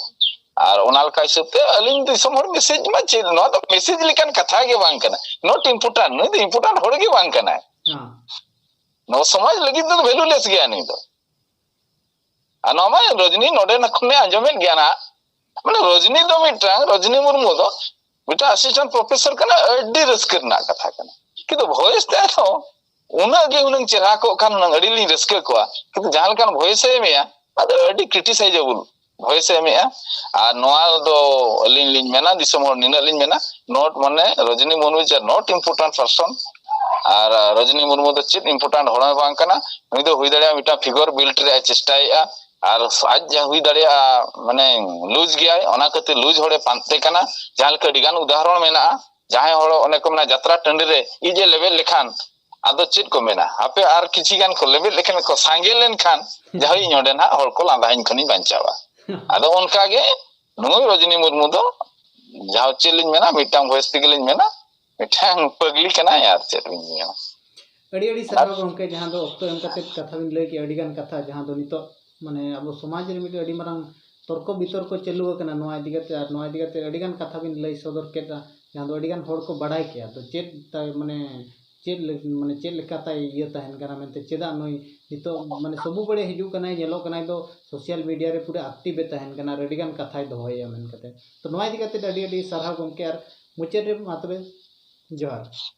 ᱟᱨ ᱚᱱᱟ ᱞᱮᱠᱟ ᱦᱤᱥᱟᱹᱵ ᱛᱮ ᱟᱹᱞᱤᱧ ᱫᱤᱥᱚᱢ ᱦᱚᱲ ᱢᱮᱥᱮᱡᱽ ᱢᱟ ᱪᱮᱫ, ᱱᱚᱣᱟ ᱫᱚ ᱢᱮᱥᱮᱡᱽ ᱞᱮᱠᱟᱱ ᱠᱟᱛᱷᱟ ᱜᱮ ᱵᱟᱝ ᱠᱟᱱᱟ, not important, ᱱᱩᱭ ᱫᱚ ᱤᱢᱯᱚᱨᱴᱮᱱᱴ ᱦᱚᱲ ᱜᱮ ᱵᱟᱝ ᱠᱟᱱᱟᱭ᱾ ᱦᱮᱸ᱾ ᱱᱚᱣᱟ ᱥᱚᱢᱟᱡᱽ ᱞᱟᱹᱜᱤᱫ ᱫᱚ ᱵᱷᱮᱞᱩᱞᱮᱥ ᱜᱮᱭᱟ ᱱᱩᱭ ᱫᱚ᱾ ᱟᱨ ᱱᱚᱣᱟ ᱢᱟ ᱨᱚᱡᱽᱱᱤ ᱱᱚᱰᱮ ᱠᱷᱚᱱᱮ ᱟᱸᱡᱚᱢᱮᱫ ᱜᱮᱭᱟ ᱱᱟᱜ, ᱢᱟᱱᱮ ᱨᱚᱡᱽᱱᱤ ᱫᱚ ᱢᱤᱫᱴᱟᱝ, ᱨᱚᱡᱽᱱᱤ ᱢᱩᱨᱢᱩ ᱫᱚ ᱢᱤᱫᱴᱟᱝ ᱟᱥᱤᱥᱴᱮᱱᱴ ᱯᱨᱚᱯᱷᱮᱥᱚᱨ ᱠᱟᱱᱟ, ᱟᱹᱰᱤ ᱨᱟᱹᱥᱠᱟᱹ ᱨᱮᱱᱟᱜ ᱠᱟᱛᱷᱟ ᱠᱟᱱᱟ, ᱠᱤᱱᱛᱩ ᱵᱷᱚᱭᱮᱥ ᱛᱟᱭ ᱫᱚ ᱩᱱᱟᱹᱜ ᱜᱮ ᱦᱩᱱᱟᱹᱝ ᱪᱮᱦᱨᱟ ᱠᱚᱜ ᱠᱷᱟᱱ ᱦᱩᱱᱟᱹᱝ ᱟᱹᱰᱤ ᱞᱤᱧ ᱨᱟᱹᱥᱠᱟᱹ ᱠᱚᱜᱼᱟ, ᱠᱤᱱᱛᱩ ᱡᱟᱦᱟᱸ ᱞᱮᱠᱟᱱ ᱵᱷᱚᱭᱮᱥ ᱮ ᱮᱢᱮᱜᱼᱟ, ᱚᱱᱟ ᱫᱚ ᱟᱹᱰᱤ ᱠᱨᱤᱴᱤᱥᱟᱭᱡᱮᱵᱚᱞ ᱵᱷᱚᱭᱮᱥ ᱮ ᱮᱢᱮᱜᱼᱟ᱾ ᱟᱨ ᱱᱚᱣᱟ ᱫᱚ ᱟᱹᱞᱤᱧ ᱞᱤᱧ ᱢᱮᱱᱟ, ᱫᱤᱥᱚᱢ ᱦᱚᱲ ᱱᱤᱱᱟᱹᱜ ᱞᱤᱧ ᱢᱮᱱᱟ, not ᱢᱟᱱᱮ ᱨᱚᱡᱽᱱᱤ Murmu is not important person᱾ ᱟᱨ ᱨᱚᱡᱽᱱᱤ ᱢᱩᱨᱢᱩ ᱫᱚ ᱪᱮᱫ ᱤᱢᱯᱚᱨᱴᱮᱱᱴ ᱦᱚᱲ ᱦᱚᱸ ᱵᱟᱝ ᱠᱟᱱᱟ᱾ ᱱᱩᱭ ᱫᱚ ᱦᱩᱭ ᱫᱟᱲᱮᱭᱟᱜᱼᱟ ᱢᱤᱫᱴᱟᱝ ᱯᱷᱤᱜᱚᱨ ᱵᱤᱞᱰ ᱨᱮᱭᱟᱜ ᱮ ᱪᱮᱥᱴᱟᱭᱮᱫᱼᱟ, ᱟᱨ ᱟᱡ ᱡᱟᱦᱟᱸ ᱦᱩᱭ ᱫᱟᱲᱮᱭᱟᱜᱼᱟ ᱢᱟᱱᱮ ᱞᱩᱡᱽ ᱜᱮᱭᱟᱭ, ᱚᱱᱟ ᱠᱷᱟᱹᱛᱤᱨ ᱞᱩᱡᱽ ᱦᱚᱲᱮ ᱯᱟᱱᱛᱮ ᱠᱟᱱᱟ᱾ ᱡᱟᱦᱟᱸ ᱞᱮᱠᱟ ᱟᱹᱰᱤ ᱜᱟᱱ ᱩᱫᱟᱦᱚᱨᱚᱱ ᱢᱮᱱᱟᱜᱼᱟ, ᱡᱟᱦᱟᱸᱭ ᱦᱚᱲ ᱚᱱᱮ ᱠᱚ ᱢᱮᱱᱟ ᱡᱟᱛᱨᱟ ᱴᱟᱺᱰᱤ ᱨᱮ ᱤᱡ ᱮ ᱞᱮᱵᱮᱫ ᱞᱮᱠᱷᱟᱱ ᱟᱫᱚ ᱪᱮᱫ ᱠᱚ ᱢᱮᱱᱟ, ᱦᱟᱯᱮ ᱟᱨ ᱠᱤᱪᱷᱤ ᱜᱟᱱ ᱠᱚ ᱞᱮᱵᱮᱫ ᱞᱮᱠᱷᱟᱱ ᱠᱚ ᱥᱟᱸᱜᱮ ᱞᱮᱱᱠᱷᱟᱱ ᱡᱟᱦᱟᱸᱭ ᱤᱧ ᱚᱸᱰᱮ ᱱᱟᱦᱟᱜ ᱦᱚᱲ ᱠᱚ ᱞᱟᱸᱫᱟ ᱤᱧ ᱠᱷᱚᱱᱤᱧ ᱵᱟᱧᱪᱟᱣᱟ᱾ ᱟᱫᱚ ᱚᱱᱠᱟ ᱜᱮ ᱱᱩᱭ ᱨᱚᱡᱽᱱᱤ ᱢᱩᱨᱢᱩ ᱫᱚ ᱡᱟᱦᱟᱸ ᱪᱮᱫ ᱞᱤᱧ ᱢᱮᱱᱟ, ᱢᱤᱫᱴᱟᱝ ᱵᱷᱚᱭᱮᱥ ᱛᱮᱜᱮ ᱞᱤᱧ ᱢᱮᱱᱟ, ᱢᱤᱫᱴᱟᱝ ᱯᱟᱹᱜᱽᱞᱤ ᱠᱟᱱᱟᱭ, ᱟᱨ ᱪᱮᱫ ᱵᱤᱱ ᱢᱮᱱᱟ᱾ ᱟᱹᱰᱤ ᱟᱹᱰᱤ ᱥᱟᱨᱦᱟᱣ ᱜᱚᱢᱠᱮ, ᱡᱟᱦᱟᱸ ᱫᱚ ᱚᱠᱛᱚ ᱮᱢ ᱠᱟᱛᱮ ᱠᱟᱛᱷᱟ ᱵᱤᱱ ᱞᱟᱹᱭ ᱠᱮᱜᱼᱟ, ᱟᱹᱰᱤ ᱜᱟᱱ ᱠᱟᱛᱷᱟ ᱡᱟᱦᱟᱸ ᱫᱚ ᱱᱤᱛᱚᱜ ᱢᱟᱱᱮ ᱟᱵᱚ ᱥᱚᱢᱟᱡᱽ ᱨᱮ ᱢᱤᱫᱴᱮᱱ ᱟᱹᱰᱤ ᱢᱟᱨᱟᱝ ᱛᱚᱨᱠᱚ ᱵᱤᱛᱚᱨᱠᱚ ᱪᱟᱹᱞᱩ ᱟᱠᱟᱱᱟ ᱱᱚᱣᱟ ᱤᱫᱤ ᱠᱟᱛᱮ, ᱟᱨ ᱱᱚᱣᱟ ᱤᱫᱤ ᱠᱟᱛᱮ ᱟᱹᱰᱤ ᱜᱟᱱ ᱠᱟᱛᱷᱟ ᱵᱤᱱ ᱞᱟᱹᱭ ᱥᱚᱫᱚᱨ ᱠᱮᱫᱟ, ᱡᱟᱦᱟᱸ ᱫᱚ ᱟᱹᱰᱤ ᱜᱟᱱ ᱦᱚᱲ ᱠᱚ ᱵᱟᱲᱟᱭ ᱠᱮᱜᱼᱟ᱾ ᱛᱚ ᱪᱮᱫ ᱛᱟᱭ ᱢᱟᱱᱮ ᱪᱮᱫ ᱞᱮ-, ᱢᱟᱱᱮ ᱪᱮᱫ ᱞᱮᱠᱟ ᱛᱟᱭ ᱤᱭᱟᱹ ᱛᱟᱦᱮᱱ ᱠᱟᱱᱟ ᱢᱮᱱᱛᱮ, ᱪᱮᱫᱟᱜ ᱱᱩᱭ ᱱᱤᱛᱚᱜ ᱢᱟᱱᱮ ᱥᱚᱵᱩ ᱵᱮᱲᱮ ᱦᱤᱡᱩᱜ ᱠᱟᱱᱟᱭ, ᱧᱮᱞᱚᱜ ᱠᱟᱱᱟᱭ ᱫᱚ ᱥᱳᱥᱟᱞ ᱢᱤᱰᱤᱭᱟ ᱨᱮ ᱯᱩᱨᱟᱹ ᱮᱠᱴᱤᱵᱷ ᱮ ᱛᱟᱦᱮᱱ ᱠᱟᱱᱟ, ᱟᱨ ᱟᱹᱰᱤ ᱜᱟᱱ ᱠᱟᱛᱷᱟᱭ ᱫᱚᱦᱚᱭᱮᱜᱼᱟ ᱢᱮᱱ ᱠᱟᱛᱮ᱾ ᱛᱚ ᱱᱚᱣᱟ ᱤᱫᱤ ᱠᱟᱛᱮ ᱟᱹᱰᱤ ᱟᱹᱰᱤ ᱥᱟᱨᱦᱟᱣ ᱜᱚᱢᱠᱮ, ᱟᱨ ᱢᱩᱪᱟᱹᱫ ᱨᱮ ᱢᱟ ᱛᱚᱵᱮ ᱡᱚᱦᱟᱨ᱾